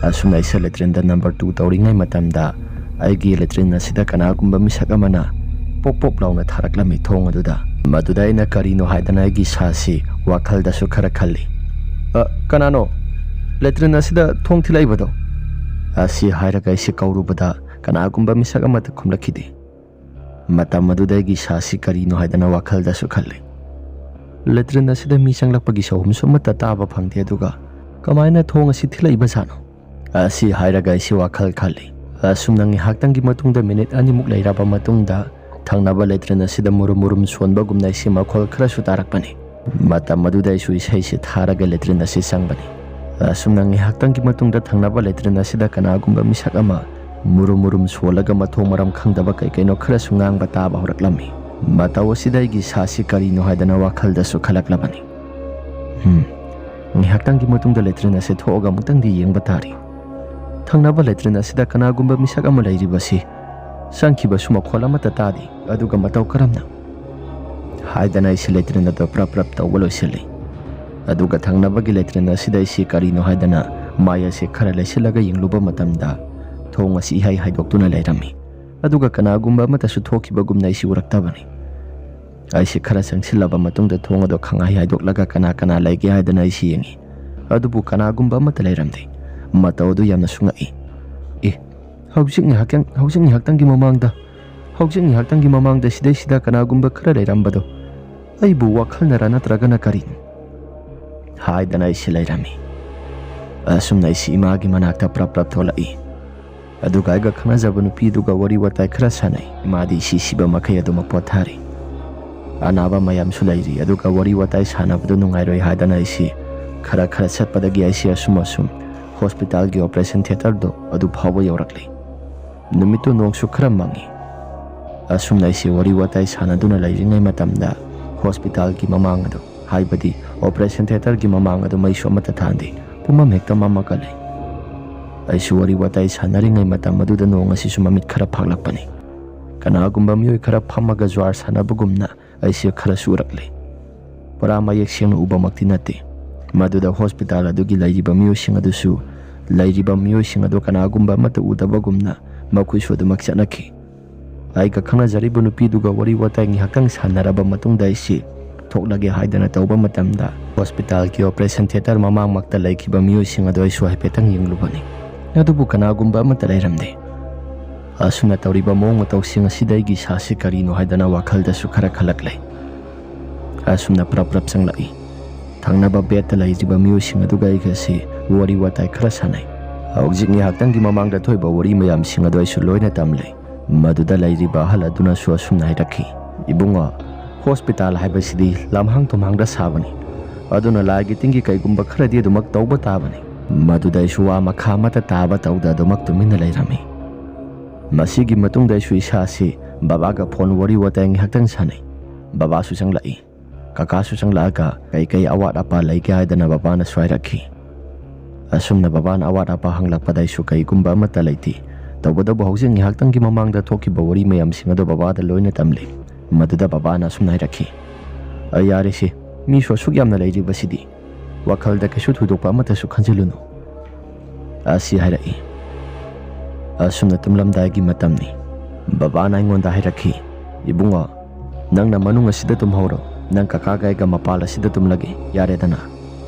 ꯑꯁꯨꯝꯅ ꯑꯩꯁꯦ ꯂꯦꯇ꯭ꯔꯤꯟꯗ ꯅꯝꯕꯔ ꯇꯨ ꯇꯧꯔꯤꯉꯩ ꯃꯇꯝꯗ ꯑꯩꯒꯤ ꯂꯦꯇ꯭ꯔꯤꯟ ꯑꯁꯤꯗ ꯀꯅꯥꯒꯨꯝꯕ ꯃꯤꯁꯛ ꯑꯃꯅ ꯄꯣꯞ ꯄꯣꯞ ꯂꯥꯎꯅ ꯊꯥꯔꯛꯂꯝꯃꯤ ꯊꯣꯡ ꯑꯗꯨꯗ꯫ ꯃꯗꯨꯗ ꯑꯩꯅ ꯀꯔꯤꯅꯣ ꯍꯥꯏꯗꯅ ꯑꯩꯒꯤ ꯏꯁꯥꯁꯤ ꯋꯥꯈꯜꯗꯁꯨ ꯈꯔ ꯈꯜꯂꯤ꯫ "ꯑ, ꯀꯅꯥꯅꯣ? ꯂꯦꯇ꯭ꯔꯤꯟ ꯑꯁꯤꯗ ꯊꯣꯡ ꯊꯤꯜꯂꯛꯏꯕꯗꯣ?" ꯑꯁꯤ ꯍꯥꯏꯔꯒ ꯑꯩꯁꯤ ꯀꯧꯔꯨꯕꯗ ꯀꯅꯥꯒꯨꯝꯕ ꯃꯤꯁꯛ ꯑꯃꯠꯇ ꯈꯨꯝꯂꯛꯈꯤꯗꯦ꯫ ꯃꯇꯝ ꯑꯗꯨꯗ ꯑꯩꯒꯤ ꯏꯁꯥꯁꯤ ꯀꯔꯤꯅꯣ ꯍꯥꯏꯗꯅ ꯋꯥꯈꯜꯗꯁꯨ ꯈꯜꯂꯤ꯫ "ꯂꯦꯇ꯭ꯔꯤꯟ ꯑꯁꯤꯗ ꯃꯤ ꯆꯪꯂꯛꯄꯒꯤ ꯁꯍꯨꯝꯁꯨ ꯑꯃꯠꯇ ꯇꯥꯕ ꯐꯪꯗꯦ, ꯑꯗꯨꯒ ꯀꯃꯥꯏꯅ ꯊꯣꯡ ꯑꯁꯤ ꯊꯤꯜꯂꯛꯏꯕꯖꯥꯠꯅꯣ?" ꯑꯁꯤ ꯍꯥꯏꯔꯒ ꯑꯩꯁꯤ ꯋꯥꯈꯜ ꯈꯜꯂꯤ꯫ ꯑꯁꯨꯝꯅ ꯉꯥꯏꯍꯥꯛꯇꯪꯒꯤ ꯃꯇꯨꯡꯗ, ꯃꯤꯅꯤꯠ ꯑꯅꯤꯃꯨꯛ ꯂꯩꯔꯕ ꯃꯇꯨꯡꯗ, ꯊꯪꯅꯕ ꯂꯦꯇ꯭ꯔꯤꯟ ꯑꯁꯤꯗ ꯃꯨꯔꯨꯝ ꯃꯨꯔꯨꯝ ꯁꯣꯟꯕꯒꯨꯝꯅ ꯑꯩꯁꯤ ꯃꯈꯣꯜ ꯈꯔꯁꯨ ꯇꯥꯔꯛꯄꯅꯤ꯫ ꯃꯇꯝ ꯑꯗꯨꯗ ꯑꯩꯁꯨ ꯏꯁꯩꯁꯤ ꯊꯥꯔꯒ ꯂꯦꯇ꯭ꯔꯤꯟ ꯑꯁꯤ ꯆꯪꯕꯅꯤ꯫ ꯑꯁꯨꯝꯅ ꯉꯥꯏꯍꯥꯛꯇꯪꯒꯤ ꯃꯇꯨꯡꯗ ꯊꯪꯅꯕ ꯂꯦꯇ꯭ꯔꯤꯟ ꯑꯁꯤꯗ ꯀꯅꯥꯒꯨꯝꯕ ꯃꯤꯁꯛ ꯑꯃ ꯃꯨꯔꯨꯝ ꯃꯨꯔꯨꯝ ꯁꯣꯜꯂꯒ ꯃꯊꯣꯡ ꯃꯔꯝ ꯈꯪꯗꯕ ꯀꯩ ꯀꯩꯅꯣ ꯈꯔꯁꯨ ꯉꯥꯡꯕ ꯇꯥꯕ ꯍꯧꯔꯛꯂꯝꯃꯤ꯫ ꯃꯇꯧ ꯑꯁꯤꯗ ꯑꯩꯒꯤ ꯏꯁꯥꯁꯤ ꯀꯔꯤꯅꯣ ꯍꯥꯏꯗꯅ ꯋꯥꯈꯜꯗꯁꯨ ꯈꯜꯂꯛꯂꯕꯅꯤ꯫ "ꯍꯝ, ꯉꯥꯏꯍꯥꯛꯇꯪꯒꯤ ꯃꯇꯨꯡꯗ ꯂꯦꯇ꯭ꯔꯤꯟ ꯑꯁꯤ ꯊꯣꯛꯑꯒ ꯑꯃꯨꯛꯇꯪꯗꯤ ꯌꯦꯡꯕ ꯇꯥꯔꯤ꯫ ꯊꯪꯅꯕ ꯂꯦꯇ꯭ꯔꯤꯟ ꯑꯁꯤꯗ ꯀꯅꯥꯒꯨꯝꯕ ꯃꯤꯁꯛ ꯑꯃ ꯂꯩꯔꯤꯕꯁꯤ ꯆꯪꯈꯤꯕꯁꯨ ꯃꯈꯣꯜ ꯑꯃꯠꯇ ꯇꯥꯗꯦ, ꯑꯗꯨꯒ ꯃꯇꯧ ꯀꯔꯝꯅ?" ꯍꯥꯏꯗꯅ ꯑꯩꯁꯤ ꯂꯦꯇ꯭ꯔꯤꯟ ꯑꯗꯨ ꯄ꯭ꯔꯞ ꯄ꯭ꯔꯞ ꯇꯧꯕ ꯂꯣꯏꯁꯤꯜꯂꯤ꯫ ꯑꯗꯨꯒ ꯊꯪꯅꯕꯒꯤ ꯂꯦꯇ꯭ꯔꯤꯟ ꯑꯁꯤꯗ ꯑꯩꯁꯤ ꯀꯔꯤꯅꯣ ꯍꯥꯏꯗꯅ ꯃꯥꯏ ꯑꯁꯤ ꯈꯔ ꯂꯩꯁꯤꯜꯂꯒ ꯌꯦꯡꯂꯨꯕ ꯃꯇꯝꯗ, ꯊꯣꯡ ꯑꯁꯤ ꯏꯍꯥꯏ ꯍꯥꯏꯗꯣꯛꯇꯨꯅ ꯂꯩꯔꯝꯃꯤ꯫ ꯑꯗꯨꯒ ꯀꯅꯥꯒꯨꯝꯕ ꯑꯃꯠꯇꯁꯨ ꯊꯣꯛꯈꯤꯕꯒꯨꯝꯅ ꯑꯩꯁꯤ ꯎꯔꯛꯇꯕꯅꯤ꯫ ꯑꯩꯁꯤ ꯈꯔ ꯆꯪꯁꯤꯜꯂꯕ ꯃꯇꯨꯡꯗ, ꯊꯣꯡ ꯑꯗꯨ ꯈꯪꯍꯥꯏ ꯍꯥꯏꯗꯣꯛꯂꯒ ꯀꯅꯥ ꯀꯅꯥ ꯂꯩꯒꯦ ꯍꯥꯏꯗꯅ ꯑꯩꯁꯤ ꯌꯦꯡꯉꯤ꯫ ꯑꯗꯨꯕꯨ ꯀꯅꯥꯒꯨꯝꯕ ꯑꯃꯠꯇ ꯂꯩꯔꯝꯗꯦ꯫ ꯃꯇꯧ ꯑꯗꯨ ꯌꯥꯝꯅꯁꯨ ꯉꯛꯏ꯫ "ꯑꯦ, ꯍꯧꯖꯤꯛ ꯉꯥꯏꯍꯥꯛꯇꯪ, ꯍꯧꯖꯤꯛ ꯉꯥꯏꯍꯥꯛꯇꯪꯒꯤ ꯃꯃꯥꯡꯗ, ꯍꯧꯖꯤꯛ ꯉꯥꯏꯍꯥꯛꯇꯪꯒꯤ ꯃꯃꯥꯡꯗ ꯁꯤꯗꯩꯁꯤꯗ ꯀꯅꯥꯒꯨꯝꯕ ꯈꯔ ꯂꯩꯔꯝꯕꯗꯣ ꯑꯩꯕꯨ ꯋꯥꯈꯜꯅꯔ ꯅꯠꯇ꯭ꯔꯒꯅ ꯀꯔꯤꯅꯣ?" ꯍꯥꯏꯗꯅ ꯑꯩꯁꯤ ꯂꯩꯔꯝꯃꯤ꯫ ꯑꯁꯨꯝꯅ ꯑꯩꯁꯤ ꯏꯃꯥꯒꯤ ꯃꯅꯥꯛꯇ ꯄ꯭ꯔꯞ ꯄ꯭ꯔꯞ ꯊꯣꯛꯂꯛꯏ꯫ ꯑꯗꯨꯒ ꯑꯩꯒ ꯈꯪꯅꯖꯕ ꯅꯨꯄꯤꯗꯨꯒ ꯋꯥꯔꯤ ꯋꯥꯇꯥꯏ ꯈꯔ ꯁꯥꯟꯅꯩ꯫ ꯏꯃꯥꯗꯤ ꯏꯁꯤ ꯁꯤꯕ ꯃꯈꯩ ꯑꯗꯨꯃꯛ ꯄꯣꯊꯥꯔꯤ꯫ ꯑꯅꯥꯕ ꯃꯌꯥꯝꯁꯨ ꯂꯩꯔꯤ, ꯑꯗꯨꯒ ꯋꯥꯔꯤ ꯋꯥꯇꯥꯏ ꯁꯥꯟꯅꯕꯗꯨ ꯅꯨꯡꯉꯥꯏꯔꯣꯏ ꯍꯥꯏꯗꯅ ꯑꯩꯁꯤ ꯈꯔ ꯈꯔ ꯆꯠꯄꯗꯒꯤ ꯑꯩꯁꯤ ꯑꯁꯨꯝ ꯑꯁꯨꯝ ꯍꯣꯁꯄꯤꯇꯥꯜꯒꯤ ꯑꯣꯄꯔꯦꯁꯟ ꯊꯤꯌꯦꯇꯔꯗꯣ ꯑꯗꯨ ꯐꯥꯎꯕ ꯌꯧꯔꯛꯂꯤ꯫ ꯅꯨꯃꯤꯠꯇꯨ ꯅꯣꯡꯁꯨ ꯈꯔ ꯃꯪꯉꯤ꯫ ꯑꯁꯨꯝꯅ ꯑꯩꯁꯤ ꯋꯥꯔꯤ ꯋꯥꯇꯥꯏ ꯁꯥꯟꯅꯗꯨꯅ ꯂꯩꯔꯤꯉꯩ ꯃꯇꯝꯗ ꯍꯣꯁꯄꯤꯇꯥꯜꯒꯤ ꯃꯃꯥꯡ ꯑꯗꯨ, ꯍꯥꯏꯕꯗꯤ ꯑꯣꯄꯔꯦꯁꯟ ꯊꯤꯌꯦꯇꯔꯒꯤ ꯃꯃꯥꯡ ꯑꯗꯨ ꯃꯩꯁꯨ ꯑꯃꯠꯇ ꯊꯥꯟꯗꯦ, ꯄꯨꯝꯃꯝ ꯍꯦꯛꯇ ꯃꯝꯃꯒ ꯂꯩ꯫ ꯑꯩꯁꯨ ꯋꯥꯔꯤ ꯋꯥꯇꯥꯏ ꯁꯥꯟꯅꯔꯤꯉꯩ ꯃꯇꯝ ꯑꯗꯨꯗ ꯅꯣꯡ ꯑꯁꯤꯁꯨ ꯃꯃꯤꯠ ꯈꯔ ꯐꯥꯛꯂꯛꯄꯅꯤ꯫ ꯀꯅꯥꯒꯨꯝꯕ ꯃꯤꯑꯣꯏ ꯈꯔ ꯐꯝꯃꯒ ꯖ꯭ꯋꯥꯔ ꯁꯥꯟꯅꯕꯒꯨꯝꯅ ꯑꯩꯁꯦ ꯈꯔꯁꯨ ꯎꯔꯛꯂꯦ꯫ ꯄꯨꯔꯥ ꯃꯌꯦꯛ ꯁꯦꯡꯅ ꯎꯕꯃꯛꯇꯤ ꯅꯠꯇꯦ꯫ ꯃꯗꯨꯗ ꯍꯣꯁꯄꯤꯇꯥꯜ ꯑꯗꯨꯒꯤ ꯂꯩꯔꯤꯕ ꯃꯤꯑꯣꯏꯁꯤꯡ ꯑꯗꯨꯁꯨ, ꯂꯩꯔꯤꯕ ꯃꯤꯑꯣꯏꯁꯤꯡ ꯑꯗꯨ ꯀꯅꯥꯒꯨꯝꯕ ꯑꯃꯠꯇ ꯎꯗꯕꯒꯨꯝꯅ ꯃꯈꯣꯏꯁꯨ ꯑꯗꯨꯃꯛ ꯆꯠꯅꯈꯤ꯫ ꯑꯩꯒ ꯈꯪꯅꯖꯔꯤꯕ ꯅꯨꯄꯤꯗꯨꯒ ꯋꯥꯔꯤ ꯋꯥꯇꯥꯏ ꯉꯥꯏꯍꯥꯛꯇꯪ ꯁꯥꯟꯅꯔꯕ ꯃꯇꯨꯡꯗ ꯑꯩꯁꯤ ꯊꯣꯛꯂꯒꯦ ꯍꯥꯏꯗꯅ ꯇꯧꯕ ꯃꯇꯝꯗ, ꯍꯣꯁꯄꯤꯇꯥꯜꯒꯤ ꯑꯣꯄꯔꯦꯁꯟ ꯊꯤꯌꯦꯇꯔ ꯃꯃꯥꯡꯃꯛꯇ ꯂꯩꯈꯤꯕ ꯃꯤꯑꯣꯏꯁꯤꯡ ꯑꯗꯨ ꯑꯩꯁꯨ ꯍꯥꯏꯐꯦꯠꯇꯪ ꯌꯦꯡꯂꯨꯕꯅꯤ꯫ ꯑꯗꯨꯕꯨ ꯀꯅꯥꯒꯨꯝꯕ ꯑꯃꯠꯇ ꯂꯩꯔꯝꯗꯦ꯫ ꯑꯁꯨꯝꯅ ꯇꯧꯔꯤꯕ ꯃꯑꯣꯡ ꯃꯇꯧꯁꯤꯡ ꯑꯁꯤꯗ ꯑꯩꯒꯤ ꯏꯁꯥꯁꯤ ꯀꯔꯤꯅꯣ ꯍꯥꯏꯗꯅ ꯋꯥꯈꯜꯗꯁꯨ ꯈꯔ ꯈꯜꯂꯛꯂꯦ꯫ ꯑꯁꯨꯝꯅ ꯄ꯭ꯔꯞ ꯄ꯭ꯔꯞ ꯆꯪꯂꯛꯏ꯫ ꯊꯪꯅꯕ ꯕꯦꯗꯇ ꯂꯩꯔꯤꯕ ꯃꯤꯑꯣꯏꯁꯤꯡ ꯑꯗꯨꯒ ꯑꯩꯒꯁꯤ ꯋꯥꯔꯤ ꯋꯥꯇꯥꯏ ꯈꯔ ꯁꯥꯟꯅꯩ꯫ ꯍꯧꯖꯤꯛ ꯉꯥꯏꯍꯥꯛꯇꯪꯒꯤ ꯃꯃꯥꯡꯗ ꯊꯣꯛꯏꯕ ꯋꯥꯔꯤ ꯃꯌꯥꯝꯁꯤꯡ ꯑꯗꯨ ꯑꯩꯁꯨ ꯂꯣꯏꯅ ꯇꯝꯂꯦ꯫ ꯃꯗꯨꯗ ꯂꯩꯔꯤꯕ ꯑꯍꯜ ꯑꯗꯨꯅꯁꯨ ꯑꯁꯨꯝꯅ ꯍꯥꯏꯔꯛꯈꯤ, "ꯏꯕꯨꯡꯉꯣ, ꯍꯣꯁꯄꯤꯇꯥꯜ ꯍꯥꯏꯕꯁꯤꯗꯤ ꯂꯝꯍꯥꯡ ꯇꯨꯝꯍꯥꯡꯗ ꯁꯥꯕꯅꯤ꯫ ꯑꯗꯨꯅ ꯂꯥꯏꯒꯤ ꯇꯤꯟꯒꯤ ꯀꯩꯒꯨꯝꯕ ꯈꯔꯗꯤ ꯑꯗꯨꯃꯛ ꯇꯧꯕ ꯇꯥꯕꯅꯤ꯫" ꯃꯗꯨꯗ ꯑꯩꯁꯨ ꯋꯥ ꯃꯈꯥ ꯑꯃꯠꯇ ꯇꯥꯕ ꯇꯧꯗ ꯑꯗꯨꯃꯛ ꯇꯨꯃꯤꯟꯅ ꯂꯩꯔꯝꯃꯤ꯫ ꯃꯁꯤꯒꯤ ꯃꯇꯨꯡꯗ ꯑꯩꯁꯨ ꯏꯁꯥꯁꯤ ꯕꯕꯥꯒ ꯐꯣꯟ ꯋꯥꯔꯤ ꯋꯥꯇꯥꯏ ꯉꯥꯏꯍꯥꯛꯇꯪ ꯁꯥꯟꯅꯩ꯫ ꯕꯕꯥꯁꯨ ꯆꯪꯂꯛꯏ꯫ ꯀꯀꯥꯁꯨ ꯆꯪꯂꯛꯑꯒ ꯀꯩ ꯀꯩ ꯑꯋꯥꯠ ꯑꯄꯥ ꯂꯩꯒꯦ ꯍꯥꯏꯗꯅ ꯕꯕꯥꯅꯁꯨ ꯍꯥꯏꯔꯛꯈꯤ꯫ ꯑꯁꯨꯝꯅ ꯕꯕꯥꯅ ꯑꯋꯥꯠ ꯑꯄꯥ ꯍꯪꯂꯛꯄꯗ ꯑꯩꯁꯨ ꯀꯩꯒꯨꯝꯕ ꯑꯃꯠꯇ ꯂꯩꯇꯦ꯫ ꯇꯧꯕꯇꯕꯨ ꯍꯧꯖꯤꯛ ꯉꯥꯏꯍꯥꯛꯇꯪꯒꯤ ꯃꯃꯥꯡꯗ ꯊꯣꯛꯈꯤꯕ ꯋꯥꯔꯤ ꯃꯌꯥꯝꯁꯤꯡ ꯑꯗꯨ ꯕꯕꯥꯗ ꯂꯣꯏꯅ ꯇꯝꯂꯤ꯫ ꯃꯗꯨꯗ ꯕꯕꯥꯅ ꯑꯁꯨꯝꯅ ꯍꯥꯏꯔꯛꯈꯤ, "ꯑ, ꯌꯥꯔꯦꯁꯦ, ꯃꯤꯁꯨ ꯑꯁꯨꯛ ꯌꯥꯝꯅ ꯂꯩꯔꯤꯕꯁꯤꯗꯤ꯫ ꯋꯥꯈꯜꯗ ꯀꯩꯁꯨ ꯊꯣꯏꯗꯣꯛꯄ ꯑꯃꯠꯇꯁꯨ ꯈꯟꯖꯤꯜꯂꯨꯅꯨ꯫" ꯑꯁꯤ ꯍꯥꯏꯔꯛꯏ꯫ ꯑꯁꯨꯝꯅ ꯇꯨꯝꯂꯝꯗꯥꯏꯒꯤ ꯃꯇꯝꯅꯤ꯫ ꯕꯕꯥꯅ ꯑꯩꯉꯣꯟꯗ ꯍꯥꯏꯔꯛꯈꯤ, "ꯏꯕꯨꯡꯉꯣ, ꯅꯪꯅ ꯃꯅꯨꯡ ꯑꯁꯤꯗ ꯇꯨꯝꯍꯧꯔꯣ꯫ ꯅꯪ ꯀꯀꯥꯒ ꯑꯩꯒ ꯃꯄꯥꯜ ꯑꯁꯤꯗ ꯇꯨꯝꯂꯒꯦ, ꯌꯥꯔꯦꯗꯅ?"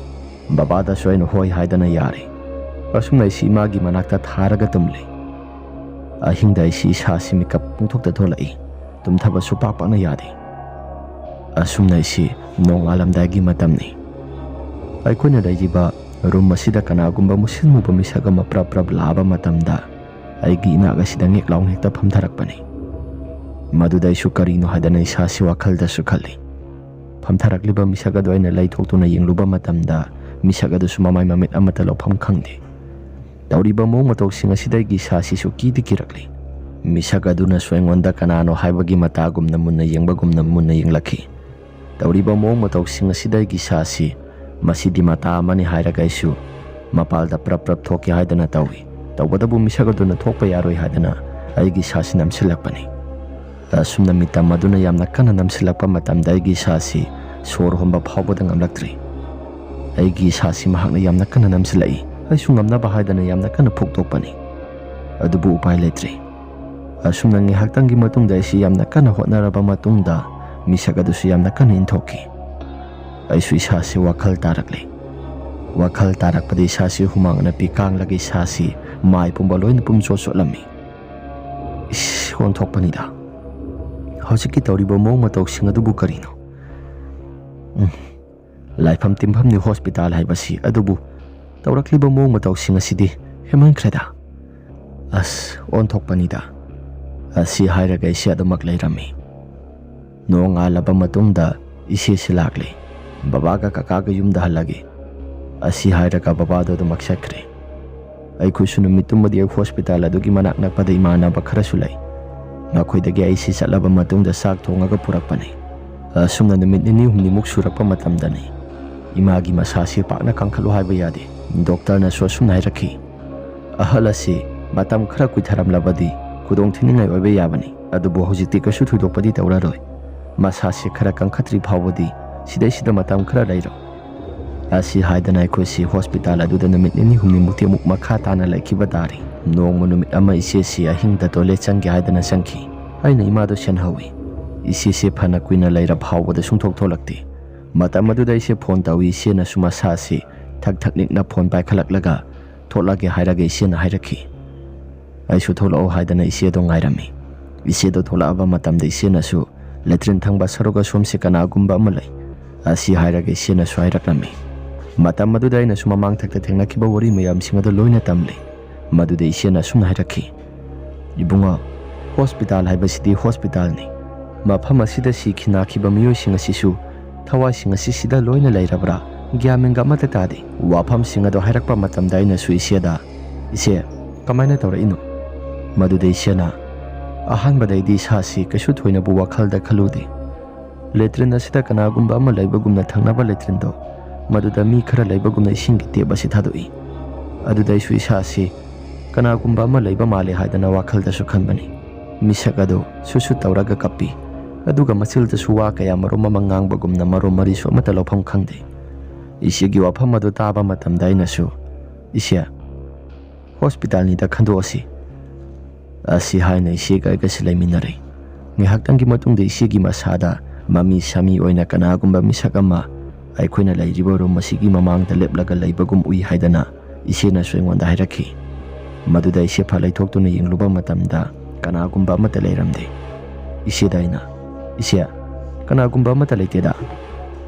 ꯕꯕꯥꯗꯁꯨ ꯑꯩꯅ ꯍꯣꯏ ꯍꯥꯏꯗꯅ ꯌꯥꯔꯦ꯫ ꯑꯁꯨꯝꯅ ꯑꯩꯁꯤ ꯏꯃꯥꯒꯤ ꯃꯅꯥꯛꯇ ꯊꯥꯔꯒ ꯇꯨꯝꯂꯦ꯫ ꯑꯍꯤꯡꯗ ꯑꯩꯁꯤ ꯏꯁꯥꯁꯤ ꯃꯤꯀꯞ ꯄꯨꯡꯊꯣꯛꯇ ꯊꯣꯛꯂꯛꯏ꯫ ꯇꯨꯝꯊꯕꯁꯨ ꯄꯥꯛ ꯄꯥꯛꯅ ꯌꯥꯗꯦ꯫ ꯑꯁꯨꯝꯅ ꯑꯩꯁꯤ ꯅꯣꯡꯉꯥꯜꯂꯝꯗꯥꯏꯒꯤ ꯃꯇꯝꯅꯤ꯫ ꯑꯩꯈꯣꯏꯅ ꯂꯩꯔꯤꯕ ꯔꯨꯝ ꯑꯁꯤꯗ ꯀꯅꯥꯒꯨꯝꯕ ꯃꯨꯁꯤꯟ ꯃꯨꯕ ꯃꯤꯁꯛ ꯑꯃ ꯄ꯭ꯔꯞ ꯄ꯭ꯔꯞ ꯂꯥꯛꯑꯕ ꯃꯇꯝꯗ ꯑꯩꯒꯤ ꯏꯅꯥꯛ ꯑꯁꯤꯗ ꯉꯦꯛ ꯂꯥꯎꯅ ꯍꯦꯛꯇ ꯐꯝꯊꯔꯛꯄꯅꯤ꯫ ꯃꯗꯨꯗ ꯑꯩꯁꯨ ꯀꯔꯤꯅꯣ ꯍꯥꯏꯗꯅ ꯏꯁꯥꯁꯤ ꯋꯥꯈꯜꯗꯁꯨ ꯈꯜꯂꯤ꯫ ꯐꯝꯊꯔꯛꯂꯤꯕ ꯃꯤꯁꯛ ꯑꯗꯨ ꯑꯩꯅ ꯂꯩꯊꯣꯛꯇꯨꯅ ꯌꯦꯡꯂꯨꯕ ꯃꯇꯝꯗ ꯃꯤꯁꯛ ꯑꯗꯨꯁꯨ ꯃꯃꯥꯏ ꯃꯃꯤꯠ ꯑꯃꯠꯇ ꯂꯧꯐꯝ ꯈꯪꯗꯦ꯫ ꯇꯧꯔꯤꯕ ꯃꯑꯣꯡ ꯃꯇꯧꯁꯤꯡ ꯑꯁꯤꯗ ꯑꯩꯒꯤ ꯏꯁꯥꯁꯤꯁꯨ ꯀꯤꯗꯤ ꯀꯤꯔꯛꯂꯤ꯫ ꯃꯤꯁꯛ ꯑꯗꯨꯅꯁꯨ ꯑꯩꯉꯣꯟꯗ ꯀꯅꯥꯅꯣ ꯍꯥꯏꯕꯒꯤ ꯃꯇꯥꯒꯨꯝꯅ ꯃꯨꯟꯅ ꯌꯦꯡꯕꯒꯨꯝꯅ ꯃꯨꯟꯅ ꯌꯦꯡꯂꯛꯈꯤ꯫ ꯇꯧꯔꯤꯕ ꯃꯑꯣꯡ ꯃꯇꯧꯁꯤꯡ ꯑꯁꯤꯗ ꯑꯩꯒꯤ ꯏꯁꯥꯁꯤ ꯃꯁꯤꯗꯤ ꯃꯇꯥ ꯑꯃꯅꯤ ꯍꯥꯏꯔꯒ ꯑꯩꯁꯨ ꯃꯄꯥꯜꯗ ꯄ꯭ꯔꯞ ꯄ꯭ꯔꯞ ꯊꯣꯛꯀꯦ ꯍꯥꯏꯗꯅ ꯇꯧꯏ꯫ ꯇꯧꯕꯇꯕꯨ ꯃꯤꯁꯛ ꯑꯗꯨꯅ ꯊꯣꯛꯄ ꯌꯥꯔꯣꯏ ꯍꯥꯏꯗꯅ ꯑꯩꯒꯤ ꯏꯁꯥꯁꯤ ꯅꯝꯁꯤꯜꯂꯛꯄꯅꯤ꯫ ꯑꯁꯨꯝꯅ ꯃꯤꯇꯝ ꯑꯗꯨꯅ ꯌꯥꯝꯅ ꯀꯟꯅ ꯅꯝꯁꯤꯜꯂꯛꯄ ꯃꯇꯝꯗ ꯑꯩꯒꯤ ꯏꯁꯥꯁꯤ ꯁꯣꯔ ꯍꯣꯟꯕ ꯐꯥꯎꯕꯗ ꯉꯝꯂꯛꯇ꯭ꯔꯤ꯫ ꯑꯩꯒꯤ ꯏꯁꯥꯁꯤ ꯃꯍꯥꯛꯅ ꯌꯥꯝꯅ ꯀꯟꯅ ꯅꯝꯁꯤꯜꯂꯛꯏ꯫ ꯑꯩꯁꯨ ꯉꯝꯅꯕ ꯍꯥꯏꯗꯅ ꯌꯥꯝꯅ ꯀꯟꯅ ꯐꯨꯛꯇꯣꯛꯄꯅꯤ꯫ ꯑꯗꯨꯕꯨ ꯎꯄꯥꯏ ꯂꯩꯇ꯭ꯔꯤ꯫ ꯑꯁꯨꯝꯅ ꯉꯥꯏꯍꯥꯛꯇꯪꯒꯤ ꯃꯇꯨꯡꯗ ꯑꯩꯁꯤ ꯌꯥꯝꯅ ꯀꯟꯅ ꯍꯣꯠꯅꯔꯕ ꯃꯇꯨꯡꯗ ꯃꯤꯁꯛ ꯑꯗꯨꯁꯨ ꯌꯥꯝꯅ ꯀꯟꯅ ꯏꯟꯊꯣꯛꯈꯤ꯫ ꯑꯩꯁꯨ ꯏꯁꯥꯁꯤ ꯋꯥꯈꯜ ꯇꯥꯔꯛꯂꯤ꯫ ꯋꯥꯈꯜ ꯇꯥꯔꯛꯄꯗ ꯏꯁꯥꯁꯤ ꯍꯨꯃꯥꯡ ꯑꯅꯞꯄꯤ ꯀꯥꯡꯂꯒ ꯏꯁꯥꯁꯤ ꯃꯥꯏ ꯄꯨꯝꯕ ꯂꯣꯏꯅ ꯄꯨꯝꯆꯣꯠ ꯆꯣꯠꯂꯝꯃꯤ꯫ ꯏꯁ, ꯑꯣꯟꯊꯣꯛꯄꯅꯤꯗ꯫ ꯍꯧꯖꯤꯛꯀꯤ ꯇꯧꯔꯤꯕ ꯃꯑꯣꯡ ꯃꯇꯧꯁꯤꯡ ꯑꯗꯨꯕꯨ ꯀꯔꯤꯅꯣ? ꯎꯝ, ꯂꯥꯏꯐꯝ ꯇꯤꯟꯐꯝꯅꯤ ꯍꯣꯁꯄꯤꯇꯥꯜ ꯍꯥꯏꯕꯁꯤ, ꯑꯗꯨꯕꯨ ꯇꯧꯔꯛꯂꯤꯕ ꯃꯑꯣꯡ ꯃꯇꯧꯁꯤꯡ ꯑꯁꯤꯗꯤ ꯍꯦꯟꯃꯟꯈ꯭ꯔꯦꯗ꯫ ꯑꯁ, ꯑꯣꯟꯊꯣꯛꯄꯅꯤꯗ꯫ ꯑꯁꯤ ꯍꯥꯏꯔꯒ ꯏꯆꯦ ꯑꯗꯨꯃꯛ ꯂꯩꯔꯝꯃꯤ꯫ ꯅꯣꯡꯉꯥꯜꯂꯕ ꯃꯇꯨꯡꯗ ꯏꯆꯦꯁꯤ ꯂꯥꯛꯂꯤ꯫ "ꯕꯕꯥꯒ ꯀꯀꯥꯒ ꯌꯨꯝꯗ ꯍꯜꯂꯒꯦ" ꯑꯁꯤ ꯍꯥꯏꯔꯒ ꯕꯕꯥꯗꯣ ꯑꯗꯨꯃꯛ ꯆꯠꯈ꯭ꯔꯦ꯫ ꯑꯩꯈꯣꯏꯁꯨ ꯅꯨꯃꯤꯠꯇꯨꯃꯗꯤ ꯍꯣꯁꯄꯤꯇꯥꯜ ꯑꯗꯨꯒꯤ ꯃꯅꯥꯛ ꯅꯛꯄꯗ ꯏꯃꯥꯟꯅꯕ ꯈꯔꯁꯨ ꯂꯩ꯫ ꯃꯈꯣꯏꯗꯒꯤ ꯑꯩꯁꯤ ꯆꯠꯂꯕ ꯃꯇꯨꯡꯗ ꯆꯥꯛ ꯊꯣꯡꯉꯒ ꯄꯨꯔꯛꯄꯅꯤ꯫ ꯑꯁꯨꯝꯅ ꯅꯨꯃꯤꯠ ꯅꯤꯅꯤ ꯍꯨꯝꯅꯤꯃꯨꯛ ꯁꯨꯔꯛꯄ ꯃꯇꯝꯗꯅꯤ ꯏꯃꯥꯒꯤ ꯃꯁꯥꯁꯤ ꯄꯥꯛꯅ ꯀꯟꯈꯠꯂꯨ ꯍꯥꯏꯕ ꯌꯥꯗꯦ꯫ ꯗꯣꯛꯇꯔꯅꯁꯨ ꯑꯁꯨꯝꯅ ꯍꯥꯏꯔꯛꯈꯤ, "ꯑꯍꯜ ꯑꯁꯤ ꯃꯇꯝ ꯈꯔ ꯀꯨꯏꯊꯔꯝꯂꯕꯗꯤ ꯈꯨꯗꯣꯡ ꯊꯤꯅꯤꯡꯉꯥꯏ ꯑꯣꯏꯕ ꯌꯥꯕꯅꯤ, ꯑꯗꯨꯕꯨ ꯍꯧꯖꯤꯛꯇꯤ ꯀꯩꯁꯨ ꯊꯣꯏꯗꯣꯛꯄꯗꯤ ꯇꯧꯔꯔꯣꯏ꯫ ꯃꯁꯥꯁꯤ ꯈꯔ ꯀꯟꯈꯠꯇ꯭ꯔꯤ ꯐꯥꯎꯕꯗꯤ ꯁꯤꯗꯩꯁꯤꯗ ꯃꯇꯝ ꯈꯔ ꯂꯩꯔꯣ"꯫ ꯑꯁꯤ ꯍꯥꯏꯗꯅ ꯑꯩꯈꯣꯏꯁꯤ ꯍꯣꯁꯄꯤꯇꯥꯜ ꯑꯗꯨꯗ ꯅꯨꯃꯤꯠ ꯅꯤꯅꯤ ꯍꯨꯝꯅꯤꯃꯨꯛꯇꯤ ꯑꯃꯨꯛ ꯃꯈꯥ ꯇꯥꯅ ꯂꯩꯈꯤꯕ ꯇꯥꯔꯦ꯫ ꯅꯣꯡꯃ ꯅꯨꯃꯤꯠ ꯑꯃ ꯏꯆꯦꯁꯤ ꯑꯍꯤꯡꯗ ꯇꯣꯏꯂꯦꯠ ꯆꯪꯒꯦ ꯍꯥꯏꯗꯅ ꯆꯪꯈꯤ꯫ ꯑꯩꯅ ꯏꯃꯥꯗꯣ ꯁꯦꯟꯅꯍꯧꯏ꯫ ꯏꯆꯦꯁꯤ ꯐꯅ ꯀꯨꯏꯅ ꯂꯩꯔ ꯐꯥꯎꯕꯗ ꯁꯨꯡꯊꯣꯛ ꯊꯣꯛꯂꯛꯇꯦ꯫ ꯃꯇꯝ ꯑꯗꯨꯗ ꯑꯩꯁꯦ ꯐꯣꯟ ꯇꯧꯏ꯫ ꯏꯆꯦꯅꯁꯨ ꯃꯁꯥꯁꯤ ꯊꯛ ꯊꯛ ꯅꯤꯛꯅ ꯐꯣꯟ ꯄꯥꯏꯈꯠꯂꯛꯂꯒ, "ꯊꯣꯛꯂꯛꯑꯒꯦ" ꯍꯥꯏꯔꯒ ꯏꯆꯦꯅ ꯍꯥꯏꯔꯛꯈꯤ꯫ ꯑꯩꯁꯨ ꯊꯣꯛꯂꯛꯑꯣ ꯍꯥꯏꯗꯅ ꯏꯆꯦꯗꯣ ꯉꯥꯏꯔꯝꯃꯤ꯫ ꯏꯆꯦꯗꯣ ꯊꯣꯛꯂꯛꯑꯕ ꯃꯇꯝꯗ ꯏꯆꯦꯅꯁꯨ, "ꯂꯦꯇ꯭ꯔꯤꯟ ꯊꯪꯕ ꯁꯔꯨꯛ ꯑꯁꯣꯝꯁꯤ ꯀꯅꯥꯒꯨꯝꯕ ꯑꯃ ꯂꯩ" ꯑꯁꯤ ꯍꯥꯏꯔꯒ ꯏꯆꯦꯅꯁꯨ ꯍꯥꯏꯔꯛꯂꯝꯃꯤ꯫ ꯃꯇꯝ ꯑꯗꯨꯗ ꯑꯩꯅꯁꯨ ꯃꯃꯥꯡ ꯊꯛꯇ ꯊꯦꯡꯅꯈꯤꯕ ꯋꯥꯔꯤ ꯃꯌꯥꯝꯁꯤꯡ ꯑꯗꯨ ꯂꯣꯏꯅ ꯇꯝꯂꯤ꯫ ꯃꯗꯨꯗ ꯏꯆꯦꯅ ꯑꯁꯨꯝꯅ ꯍꯥꯏꯔꯛꯈꯤ, "ꯏꯕꯨꯡꯉꯣ, ꯍꯣꯁꯄꯤꯇꯥꯜ ꯍꯥꯏꯕꯁꯤꯗꯤ ꯍꯣꯁꯄꯤꯇꯥꯜꯅꯤ꯫ ꯃꯐꯝ ꯑꯁꯤꯗ ꯁꯤꯈꯤ ꯅꯥꯈꯤꯕ ꯃꯤꯑꯣꯏꯁꯤꯡ ꯑꯁꯤꯁꯨ ꯊꯋꯥꯏꯁꯤꯡ ꯑꯁꯤ ꯁꯤꯗ ꯂꯣꯏꯅ ꯂꯩꯔꯕ꯭ꯔꯥ? ꯒ꯭ꯌꯥꯟ ꯃꯦꯟꯒ ꯑꯃꯠꯇ ꯇꯥꯗꯦ꯫" ꯋꯥꯐꯝꯁꯤꯡ ꯑꯗꯨ ꯍꯥꯏꯔꯛꯄ ꯃꯇꯝꯗ ꯑꯩꯅꯁꯨ ꯏꯆꯦꯗ, "ꯏꯆꯦ, ꯀꯃꯥꯏꯅ ꯇꯧꯔꯛꯏꯅꯣ?" ꯃꯗꯨꯗ ꯏꯆꯦꯅ, "ꯑꯍꯥꯟꯕꯗ ꯑꯩꯗꯤ ꯏꯁꯥꯁꯤ ꯀꯩꯁꯨ ꯊꯣꯏꯅꯕꯨ ꯋꯥꯈꯜꯗ ꯈꯜꯂꯨꯗꯦ꯫ ꯂꯦꯇ꯭ꯔꯤꯟ ꯑꯁꯤꯗ ꯀꯅꯥꯒꯨꯝꯕ ꯑꯃ ꯂꯩꯕꯒꯨꯝꯅ ꯊꯪꯅꯕ ꯂꯦꯇ꯭ꯔꯤꯟꯗꯣ, ꯃꯗꯨꯗ ꯃꯤ ꯈꯔ ꯂꯩꯕꯒꯨꯝꯅ ꯏꯁꯤꯡꯒꯤ ꯇꯦꯞ ꯑꯁꯤ ꯊꯥꯗꯣꯛꯏ꯫ ꯑꯗꯨꯗ ꯑꯩꯁꯨ ꯏꯁꯥꯁꯤ ꯀꯅꯥꯒꯨꯝꯕ ꯑꯃ ꯂꯩꯕ ꯃꯥꯜꯂꯦ ꯍꯥꯏꯗꯅ ꯋꯥꯈꯜꯗꯁꯨ ꯈꯟꯕꯅꯤ꯫ ꯃꯤꯁꯛ ꯑꯗꯨ ꯁꯨꯠ ꯁꯨꯠ ꯇꯧꯔꯒ ꯀꯞꯄꯤ꯫ ꯑꯗꯨꯒ ꯃꯆꯤꯜꯗꯁꯨ ꯋꯥ ꯀꯌꯥ ꯃꯔꯨꯝ ꯑꯃ ꯉꯥꯡꯕꯒꯨꯝꯅ ꯃꯔꯨꯝ ꯃꯔꯤꯁꯨ ꯑꯃꯠꯇ ꯂꯧꯐꯝ ꯈꯪꯗꯦ꯫" ꯏꯆꯦꯒꯤ ꯋꯥꯐꯝ ꯑꯗꯨ ꯇꯥꯕ ꯃꯇꯝꯗ ꯑꯩꯅꯁꯨ, "ꯏꯆꯦ, ꯍꯣꯁꯄꯤꯇꯥꯜꯅꯤꯗ ꯈꯟꯗꯣꯛꯑꯁꯤ꯫" ꯑꯁꯤ ꯍꯥꯏꯅ ꯏꯆꯦꯒ ꯑꯩꯒꯁꯤ ꯂꯩꯃꯤꯟꯅꯔꯦ꯫ ꯉꯥꯏꯍꯥꯛꯇꯪꯒꯤ ꯃꯇꯨꯡꯗ ꯏꯆꯦꯒꯤ ꯃꯁꯥꯗ ꯃꯃꯤ ꯁꯥꯃꯤ ꯑꯣꯏꯅ ꯀꯅꯥꯒꯨꯝꯕ ꯃꯤꯁꯛ ꯑꯃ ꯑꯩꯈꯣꯏꯅ ꯂꯩꯔꯤꯕ ꯔꯨꯝ ꯑꯁꯤꯒꯤ ꯃꯃꯥꯡꯗ ꯂꯦꯞꯂꯒ ꯂꯩꯕꯒꯨꯝ ꯎꯏ ꯍꯥꯏꯗꯅ ꯏꯆꯦꯅꯁꯨ ꯑꯩꯉꯣꯟꯗ ꯍꯥꯏꯔꯛꯈꯤ꯫ ꯃꯗꯨꯗ ꯏꯆꯦ ꯐꯥ ꯂꯩꯊꯣꯛꯇꯨꯅ ꯌꯦꯡꯂꯨꯕ ꯃꯇꯝꯗ ꯀꯅꯥꯒꯨꯝꯕ ꯑꯃꯠꯇ ꯂꯩꯔꯝꯗꯦ꯫ ꯏꯆꯦꯗ ꯑꯩꯅ, "ꯏꯆꯦ, ꯀꯅꯥꯒꯨꯝꯕ ꯑꯃꯠꯇ ꯂꯩꯇꯦꯗ꯫"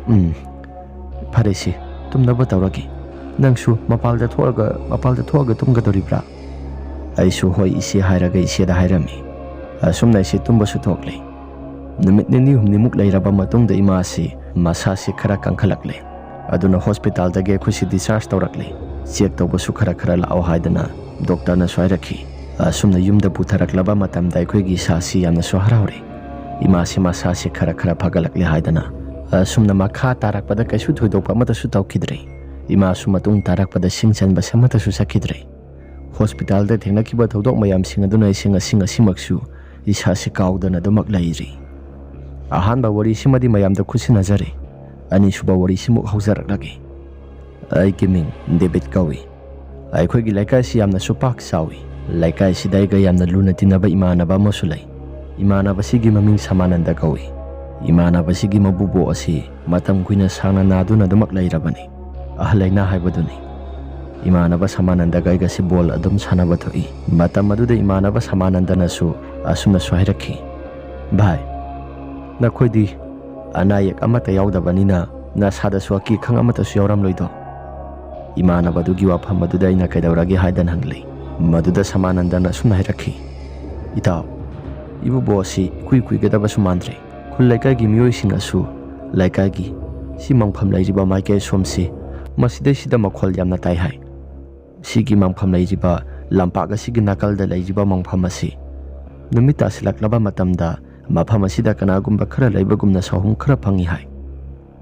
"ꯎꯝ, ꯐꯔꯦ ꯏꯆꯦ, ꯇꯨꯝꯅꯕ ꯇꯧꯔꯒꯦ꯫ ꯅꯪꯁꯨ ꯃꯄꯥꯜꯗ ꯊꯣꯛꯑꯒ, ꯃꯄꯥꯜꯗ ꯊꯣꯛꯑꯒ ꯇꯨꯝꯒꯗꯧꯔꯤꯕ꯭ꯔꯥ?" ꯑꯩꯁꯨ "ꯍꯣꯏ ꯏꯆꯦ" ꯍꯥꯏꯔꯒ ꯏꯆꯦꯗ ꯍꯥꯏꯔꯝꯃꯤ꯫ ꯑꯁꯨꯝꯅ ꯏꯆꯦ ꯇꯨꯝꯕꯁꯨ ꯊꯣꯛꯂꯦ꯫ ꯅꯨꯃꯤꯠ ꯅꯤꯅꯤ ꯍꯨꯝꯅꯤꯃꯨꯛ ꯂꯩꯔꯕ ꯃꯇꯨꯡꯗ ꯏꯃꯥꯁꯤ ꯃꯁꯥꯁꯤ ꯈꯔ ꯀꯟꯈꯠꯂꯛꯂꯦ꯫ ꯑꯗꯨꯅ ꯍꯣꯁꯄꯤꯇꯥꯜꯗꯒꯤ ꯑꯩꯈꯣꯏꯁꯤ ꯗꯤꯁꯆꯥꯔꯖ ꯇꯧꯔꯛꯂꯦ꯫ ꯆꯦꯛ ꯇꯧꯕꯁꯨ ꯈꯔ ꯈꯔ ꯂꯥꯛꯑꯣ ꯍꯥꯏꯗꯅ ꯗꯣꯛꯇꯔꯅꯁꯨ ꯍꯥꯏꯔꯛꯈꯤ꯫ ꯑꯁꯨꯝꯅ ꯌꯨꯝꯗ ꯄꯨꯊꯔꯛꯂꯕ ꯃꯇꯝꯗ ꯑꯩꯈꯣꯏꯒꯤ ꯏꯁꯥꯁꯤ ꯌꯥꯝꯅꯁꯨ ꯍꯔꯥꯎꯔꯦ꯫ ꯏꯃꯥꯁꯤ ꯃꯁꯥꯁꯤ ꯈꯔ ꯈꯔ ꯐꯒꯠꯂꯛꯂꯦ ꯍꯥꯏꯗꯅ꯫ ꯑꯁꯨꯝꯅ ꯃꯈꯥ ꯇꯥꯔꯛꯄꯗ ꯀꯩꯁꯨ ꯊꯣꯏꯗꯣꯛꯄ ꯑꯃꯠꯇꯁꯨ ꯇꯧꯈꯤꯗ꯭ꯔꯦ꯫ ꯏꯃꯥꯁꯨ ꯃꯇꯨꯡ ꯇꯥꯔꯛꯄꯗ ꯁꯤꯡ ꯆꯟꯕꯁꯦ ꯑꯃꯠꯇꯁꯨ ꯆꯠꯈꯤꯗ꯭ꯔꯦ꯫ ꯍꯣꯁꯄꯤꯇꯥꯜꯗ ꯊꯦꯡꯅꯈꯤꯕ ꯊꯧꯗꯣꯛ ꯃꯌꯥꯝꯁꯤꯡ ꯑꯗꯨꯅ ꯑꯩꯁꯦ ꯉꯁꯤ ꯉꯁꯤꯃꯛꯁꯨ ꯏꯁꯥꯁꯤ ꯀꯥꯎꯗꯅ ꯑꯗꯨꯃꯛ ꯂꯩꯔꯤ꯫ ꯑꯍꯥꯟꯕ ꯋꯥꯔꯤꯁꯤꯃꯗꯤ ꯃꯌꯥꯝꯗ ꯈꯨꯠꯁꯤꯟꯅꯖꯔꯦ꯫ ꯑꯅꯤꯁꯨꯕ ꯋꯥꯔꯤꯁꯤꯃꯨꯛ ꯍꯧꯖꯔꯛꯂꯒꯦ꯫ ꯑꯩꯒꯤ ꯃꯤꯡ ꯗꯦꯕꯤꯠ ꯀꯧꯏ꯫ ꯑꯩꯈꯣꯏꯒꯤ ꯂꯩꯀꯥꯏꯁꯤ ꯌꯥꯝꯅꯁꯨ ꯄꯥꯛ ꯆꯥꯎꯏ꯫ ꯂꯩꯀꯥꯏꯁꯤꯗ ꯑꯩꯒ ꯌꯥꯝꯅ ꯂꯨꯅ ꯇꯤꯟꯅꯕ ꯏꯃꯥꯟꯅꯕ ꯑꯃꯁꯨ ꯂꯩ꯫ ꯏꯃꯥꯟꯅꯕꯁꯤꯒꯤ ꯃꯃꯤꯡ ꯁꯃꯥꯅꯟꯗ ꯀꯧꯏ꯫ ꯏꯃꯥꯟꯅꯕꯁꯤꯒꯤ ꯃꯕꯨꯕꯣꯛ ꯑꯁꯤ ꯃꯇꯝ ꯀꯨꯏꯅ ꯁꯥꯡꯅ ꯅꯥꯗꯨꯅ ꯑꯗꯨꯃꯛ ꯂꯩꯔꯕꯅꯤ꯫ ꯑꯍꯜ ꯂꯩꯅꯥ ꯍꯥꯏꯕꯗꯨꯅꯤ꯫ ꯏꯃꯥꯟꯅꯕ ꯁꯃꯥꯅꯟꯗꯒ ꯑꯩꯒꯁꯤ ꯕꯣꯜ ꯑꯗꯨꯝ ꯁꯥꯟꯅꯕ ꯊꯣꯛꯏ꯫ ꯃꯇꯝ ꯑꯗꯨꯗ ꯏꯃꯥꯟꯅꯕ ꯁꯃꯥꯅꯟꯗꯅꯁꯨ ꯑꯁꯨꯝꯅꯁꯨ ꯍꯥꯏꯔꯛꯈꯤ, "ꯚꯥꯏ, ꯅꯈꯣꯏꯗꯤ ꯑꯅꯥ ꯑꯌꯦꯛ ꯑꯃꯠꯇ ꯌꯥꯎꯗꯕꯅꯤꯅ ꯅꯁꯥꯗꯁꯨ ꯑꯀꯤ ꯈꯪ ꯑꯃꯠꯇꯁꯨ ꯌꯥꯎꯔꯝꯂꯣꯏꯗꯣ?" ꯏꯃꯥꯟꯅꯕꯗꯨꯒꯤ ꯋꯥꯐꯝ ꯑꯗꯨꯗ ꯑꯩꯅ "ꯀꯩꯗꯧꯔꯒꯦ?" ꯍꯥꯏꯗꯅ ꯍꯪꯂꯤ꯫ ꯃꯗꯨꯗ ꯁꯃꯥꯅꯟꯗꯅ ꯑꯁꯨꯝꯅ ꯍꯥꯏꯔꯛꯈꯤ, "ꯏꯇꯥꯎ, ꯏꯕꯨꯕꯣ ꯑꯁꯤ ꯏꯀꯨꯏ ꯀꯨꯏꯒꯗꯕꯁꯨ ꯃꯥꯟꯗ꯭ꯔꯦ꯫ ꯈꯨꯜ ꯂꯩꯀꯥꯏꯒꯤ ꯃꯤꯑꯣꯏꯁꯤꯡꯅꯁꯨ ꯂꯩꯀꯥꯏꯒꯤ ꯁꯤ ꯃꯪꯐꯝ ꯂꯩꯔꯤꯕ ꯃꯥꯏꯀꯩ ꯁꯣꯝꯁꯤ ꯃꯁꯤꯗꯩꯁꯤꯗ ꯃꯈꯣꯜ ꯌꯥꯝꯅ ꯇꯥꯏ ꯍꯥꯏ꯫ ꯁꯤꯒꯤ ꯃꯪꯐꯝ ꯂꯩꯔꯤꯕ ꯂꯝꯄꯥꯛ ꯑꯁꯤꯒꯤ ꯅꯥꯀꯜꯗ ꯂꯩꯔꯤꯕ ꯃꯪꯐꯝ ꯑꯁꯤ ꯅꯨꯃꯤꯠ ꯇꯥꯁꯤꯜꯂꯛꯂꯕ ꯃꯇꯝꯗ ꯃꯐꯝ ꯑꯁꯤꯗ ꯀꯅꯥꯒꯨꯝꯕ ꯈꯔ ꯂꯩꯕꯒꯨꯝꯅ ꯁꯥꯍꯨꯝ ꯈꯔ ꯐꯪꯏ ꯍꯥꯏ꯫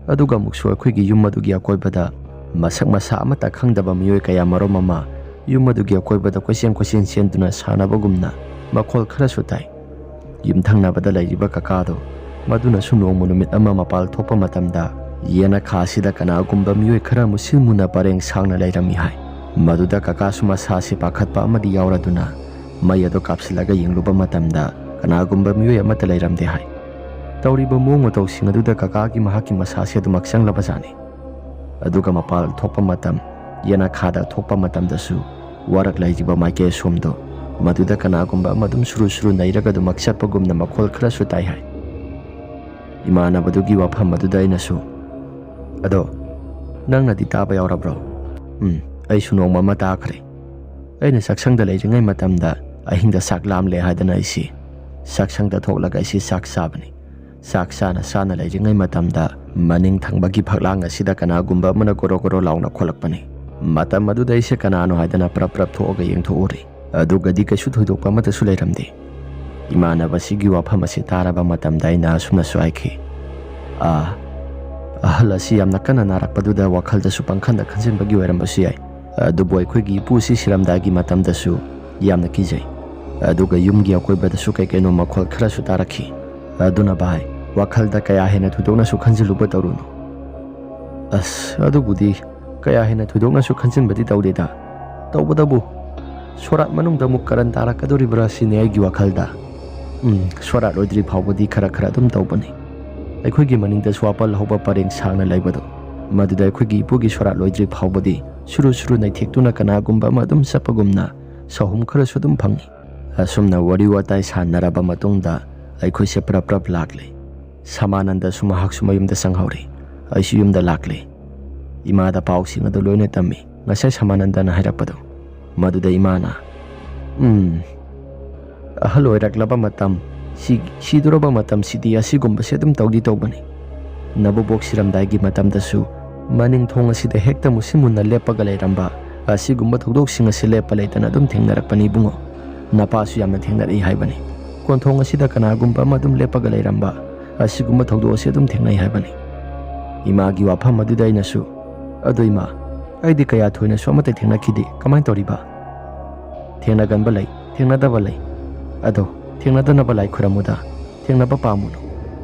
ꯑꯗꯨꯒ ꯑꯃꯨꯛꯁꯨ ꯑꯩꯈꯣꯏꯒꯤ ꯌꯨꯝ ꯑꯗꯨꯒꯤ ꯑꯀꯣꯏꯕꯗ ꯃꯁꯛ ꯃꯁꯥ ꯑꯃꯠꯇ ꯈꯪꯗꯕ ꯃꯤꯑꯣꯏ ꯀꯌꯥ ꯃꯔꯨꯝ ꯑꯃ ꯌꯨꯝ ꯑꯗꯨꯒꯤ ꯑꯀꯣꯏꯕꯗ ꯀꯣꯏꯆꯦꯟ ꯀꯣꯏꯆꯦꯟ ꯆꯦꯟꯗꯨꯅ ꯁꯥꯟꯅꯕꯒꯨꯝꯅ ꯃꯈꯣꯜ ꯈꯔꯁꯨ ꯇꯥꯏ꯫ ꯌꯨꯝꯊꯪꯅꯕꯗ ꯂꯩꯔꯤꯕ ꯀꯀꯥꯗꯣ, ꯃꯗꯨꯅꯁꯨ ꯅꯣꯡꯃ ꯅꯨꯃꯤꯠ ꯑꯃ ꯃꯄꯥꯜ ꯊꯣꯛꯄ ꯃꯇꯝꯗ ꯌꯦꯅꯈꯥ ꯑꯁꯤꯗ ꯀꯅꯥꯒꯨꯝꯕ ꯃꯤꯑꯣꯏ ꯈꯔ ꯃꯨꯁꯤꯜ ꯃꯨꯅ ꯄꯔꯦꯡ ꯁꯥꯡꯅ ꯂꯩꯔꯝꯃꯤ ꯍꯥꯏ꯫ ꯃꯗꯨꯗ ꯀꯀꯥꯁꯨ ꯃꯁꯥꯁꯤ ꯄꯥꯈꯠꯄ ꯑꯃꯗꯤ ꯌꯥꯎꯔꯗꯨꯅ ꯃꯩ ꯑꯗꯨ ꯀꯥꯞꯁꯤꯜꯂꯒ ꯌꯦꯡꯂꯨꯕ ꯃꯇꯝꯗ ꯀꯅꯥꯒꯨꯝꯕ ꯃꯤꯑꯣꯏ ꯑꯃꯠꯇ ꯂꯩꯔꯝꯗꯦ ꯍꯥꯏ꯫ ꯇꯧꯔꯤꯕ ꯃꯑꯣꯡ ꯃꯇꯧꯁꯤꯡ ꯑꯗꯨꯗ ꯀꯀꯥꯒꯤ ꯃꯍꯥꯛꯀꯤ ꯃꯁꯥꯁꯤ ꯑꯗꯨꯃꯛ ꯆꯪꯂꯕꯖꯥꯠꯅꯤ꯫ ꯑꯗꯨꯒ ꯃꯄꯥꯜ ꯊꯣꯛꯄ ꯃꯇꯝ, ꯌꯦꯅꯈꯥꯗ ꯊꯣꯛꯄ ꯃꯇꯝꯗꯁꯨ ꯋꯥꯔꯛ ꯂꯩꯔꯤꯕ ꯃꯥꯏꯀꯩ ꯑꯁꯣꯝꯗꯣ, ꯃꯗꯨꯗ ꯀꯅꯥꯒꯨꯝꯕ ꯑꯃ ꯑꯗꯨꯝ ꯁꯨꯔꯨ ꯁꯨꯔꯨ ꯅꯩꯔꯒ ꯑꯗꯨꯃꯛ ꯆꯠꯄꯒꯨꯝꯅ ꯃꯈꯣꯜ ꯈꯔꯁꯨ ꯇꯥꯏ ꯍꯥꯏ꯫ ꯏꯃꯥꯟꯅꯕꯗꯨꯒꯤ ꯋꯥꯐꯝ ꯑꯗꯨꯗ ꯑꯩꯅꯁꯨ, "ꯑꯗꯣ ꯅꯪꯅꯗꯤ ꯇꯥꯕ ꯌꯥꯎꯔꯕ꯭ꯔꯣ?" "ꯎꯝ, ꯑꯩꯁꯨ ꯅꯣꯡꯃ ꯑꯃ ꯇꯥꯈ꯭ꯔꯦ꯫ ꯑꯩꯅ ꯆꯥꯛꯁꯪꯗ ꯂꯩꯔꯤꯉꯩ ꯃꯇꯝꯗ ꯑꯍꯤꯡꯗ ꯆꯥꯛ ꯂꯥꯝꯂꯦ ꯍꯥꯏꯗꯅ ꯑꯩꯁꯤ ꯆꯥꯛꯁꯪꯗ ꯊꯣꯛꯂꯒ ꯑꯩꯁꯤ ꯆꯥꯛ ꯆꯥꯕꯅꯤ꯫ ꯆꯥꯛ ꯆꯥꯅ ꯆꯥꯅ ꯂꯩꯔꯤꯉꯩ ꯃꯇꯝꯗ ꯃꯅꯤꯡ ꯊꯪꯕꯒꯤ ꯐꯛꯂꯥꯡ ꯑꯁꯤꯗ ꯀꯅꯥꯒꯨꯝꯕ ꯑꯃꯅ ꯒꯣꯔꯣ ꯒꯣꯔꯣ ꯂꯥꯎꯅ ꯈꯣꯠꯂꯛꯄꯅꯤ꯫ ꯃꯇꯝ ꯑꯗꯨꯗ ꯑꯩꯁꯦ ꯀꯅꯥꯅꯣ ꯍꯥꯏꯗꯅ ꯄ꯭ꯔꯞ ꯄ꯭ꯔꯞ ꯊꯣꯛꯑꯒ ꯌꯦꯡꯊꯣꯛꯎꯔꯤ꯫ ꯑꯗꯨꯒꯗꯤ ꯀꯩꯁꯨ ꯊꯣꯏꯗꯣꯛꯄ ꯑꯃꯠꯇꯁꯨ ꯂꯩꯔꯝꯗꯦ꯫" ꯏꯃꯥꯟꯅꯕꯁꯤꯒꯤ ꯋꯥꯐꯝ ꯑꯁꯤ ꯇꯥꯔꯕ ꯃꯇꯝꯗ ꯑꯩꯅ ꯑꯁꯨꯝꯅꯁꯨ ꯍꯥꯏꯈꯤ, "ꯑꯥ, ꯑꯍꯜ ꯑꯁꯤ ꯌꯥꯝꯅ ꯀꯟꯅ ꯅꯥꯔꯛꯄꯗꯨꯗ ꯋꯥꯈꯜꯗꯁꯨ ꯄꯪꯈꯟꯗ ꯈꯟꯖꯤꯟꯕꯒꯤ ꯑꯣꯏꯔꯝꯕꯁꯨ ꯌꯥꯏ꯫ ꯑꯗꯨꯕꯨ ꯑꯩꯈꯣꯏꯒꯤ ꯏꯄꯨꯁꯤ ꯁꯤꯔꯝꯗꯥꯏꯒꯤ ꯃꯇꯝꯗꯁꯨ ꯌꯥꯝꯅ ꯀꯤꯖꯩ꯫ ꯑꯗꯨꯒ ꯌꯨꯝꯒꯤ ꯑꯀꯣꯏꯕꯗꯁꯨ ꯀꯩ ꯀꯩꯅꯣ ꯃꯈꯣꯜ ꯈꯔꯁꯨ ꯇꯥꯔꯛꯈꯤ꯫ ꯑꯗꯨꯅ ꯚꯥꯏ, ꯋꯥꯈꯜꯗ ꯀꯌꯥ ꯍꯦꯟꯅ ꯊꯣꯏꯗꯣꯛꯅꯁꯨ ꯈꯟꯖꯤꯜꯂꯨꯕ ꯇꯧꯔꯨꯅꯨ꯫" "ꯑꯁ, ꯑꯗꯨꯕꯨꯗꯤ ꯀꯌꯥ ꯍꯦꯟꯅ ꯊꯣꯏꯗꯣꯛꯅꯁꯨ ꯈꯟꯖꯤꯟꯕꯗꯤ ꯇꯧꯗꯦꯗ꯫ ꯇꯧꯕꯇꯕꯨ ꯁꯣꯔꯥꯠ ꯃꯅꯨꯡꯗ ꯑꯃꯨꯛ ꯀꯔꯟ ꯇꯥꯔꯛꯀꯗꯧꯔꯤꯕ꯭ꯔꯥ ꯁꯤꯅꯤ ꯑꯩꯒꯤ ꯋꯥꯈꯜꯗ꯫ ꯎꯝ, ꯁꯣꯔꯥꯠ ꯂꯣꯏꯗ꯭ꯔꯤ ꯐꯥꯎꯕꯗꯤ ꯈꯔ ꯈꯔ ꯑꯗꯨꯝ ꯇꯧꯕꯅꯤ꯫ ꯑꯩꯈꯣꯏꯒꯤ ꯃꯅꯤꯡꯗꯁꯨ ꯑꯄꯜ ꯍꯧꯕ ꯄꯔꯦꯡ ꯁꯥꯡꯅ ꯂꯩꯕꯗꯣ, ꯃꯗꯨꯗ ꯑꯩꯈꯣꯏꯒꯤ ꯏꯄꯨꯒꯤ ꯁꯣꯔꯥꯠ ꯂꯣꯏꯗ꯭ꯔꯤ ꯐꯥꯎꯕꯗꯤ ꯁꯨꯔꯨ ꯁꯨꯔꯨ ꯅꯩꯊꯦꯛꯇꯨꯅ ꯀꯅꯥꯒꯨꯝꯕ ꯑꯃ ꯑꯗꯨꯝ ꯆꯠꯄꯒꯨꯝꯅ ꯁꯥꯍꯨꯝ ꯈꯔꯁꯨ ꯑꯗꯨꯝ ꯐꯪꯏ꯫" ꯑꯁꯨꯝꯅ ꯋꯥꯔꯤ ꯋꯥꯇꯥꯏ ꯁꯥꯟꯅꯔꯕ ꯃꯇꯨꯡꯗ ꯑꯩꯈꯣꯏꯁꯦ ꯄ꯭ꯔꯞ ꯄ꯭ꯔꯞ ꯂꯥꯛꯂꯦ꯫ ꯁꯃꯥꯅꯟꯗꯁꯨ ꯃꯍꯥꯛꯁꯨ ꯃꯌꯨꯝꯗ ꯆꯪꯍꯧꯔꯦ꯫ ꯑꯩꯁꯨ ꯌꯨꯝꯗ ꯂꯥꯛꯂꯦ꯫ ꯏꯃꯥꯗ ꯄꯥꯎꯁꯤꯡ ꯑꯗꯨ ꯂꯣꯏꯅ ꯇꯝꯃꯤ, ꯉꯁꯥꯏ ꯁꯃꯥꯅꯟꯗꯅ ꯍꯥꯏꯔꯛꯄꯗꯣ꯫ ꯃꯗꯨꯗ ꯏꯃꯥꯅ, "ꯎꯝ, ꯑꯍꯜ ꯑꯣꯏꯔꯛꯂꯕ ꯃꯇꯝ, ꯁꯤ-, ꯁꯤꯗꯣꯔꯕ ꯃꯇꯝꯁꯤꯗꯤ ꯑꯁꯤꯒꯨꯝꯕꯁꯦ ꯑꯗꯨꯝ ꯇꯧꯗꯤ ꯇꯧꯕꯅꯤ꯫ ꯅꯕꯨꯕꯣꯛ ꯁꯤꯔꯝꯗꯥꯏꯒꯤ ꯃꯇꯝꯗꯁꯨ ꯃꯅꯤꯡ ꯊꯣꯡ ꯑꯁꯤꯗ ꯍꯦꯛꯇ ꯃꯨꯁꯤꯟ ꯃꯨꯟꯅ ꯂꯦꯞꯄꯒ ꯂꯩꯔꯝꯕ, ꯑꯁꯤꯒꯨꯝꯕ ꯊꯧꯗꯣꯛꯁꯤꯡ ꯑꯁꯤ ꯂꯦꯞꯄ ꯂꯩꯇꯅ ꯑꯗꯨꯝ ꯊꯦꯡꯅꯔꯛꯄꯅꯤ ꯏꯕꯨꯡꯉꯣ꯫ ꯅꯄꯥꯁꯨ ꯌꯥꯝꯅ ꯊꯦꯡꯅꯔꯛꯏ ꯍꯥꯏꯕꯅꯤ꯫ ꯀꯣꯟꯊꯣꯡ ꯑꯁꯤꯗ ꯀꯅꯥꯒꯨꯝꯕ ꯑꯃ ꯑꯗꯨꯝ ꯂꯦꯞꯄꯒ ꯂꯩꯔꯝꯕ, ꯑꯁꯤꯒꯨꯝꯕ ꯊꯧꯗꯣꯛ ꯑꯁꯤ ꯑꯗꯨꯝ ꯊꯦꯡꯅꯩ ꯍꯥꯏꯕꯅꯤ꯫" ꯏꯃꯥꯒꯤ ꯋꯥꯐꯝ ꯑꯗꯨꯗ ꯑꯩꯅꯁꯨ, "ꯑꯗꯨ ꯏꯃꯥ, ꯑꯩꯗꯤ ꯀꯌꯥ ꯊꯣꯏꯅꯁꯨ ꯑꯃꯠꯇ ꯊꯦꯡꯅꯈꯤꯗꯦ, ꯀꯃꯥꯏꯅ ꯇꯧꯔꯤꯕ?" "ꯊꯦꯡꯅꯒꯟꯕ ꯂꯩ, ꯊꯦꯡꯅꯗꯕ ꯂꯩ꯫ ꯑꯗꯣ ꯊꯦꯡꯅꯗꯅꯕ ꯂꯥꯏ ꯈꯨꯔꯝꯃꯨꯗ, ꯊꯦꯡꯅꯕ ꯄꯥꯝꯃꯨꯅꯨ꯫"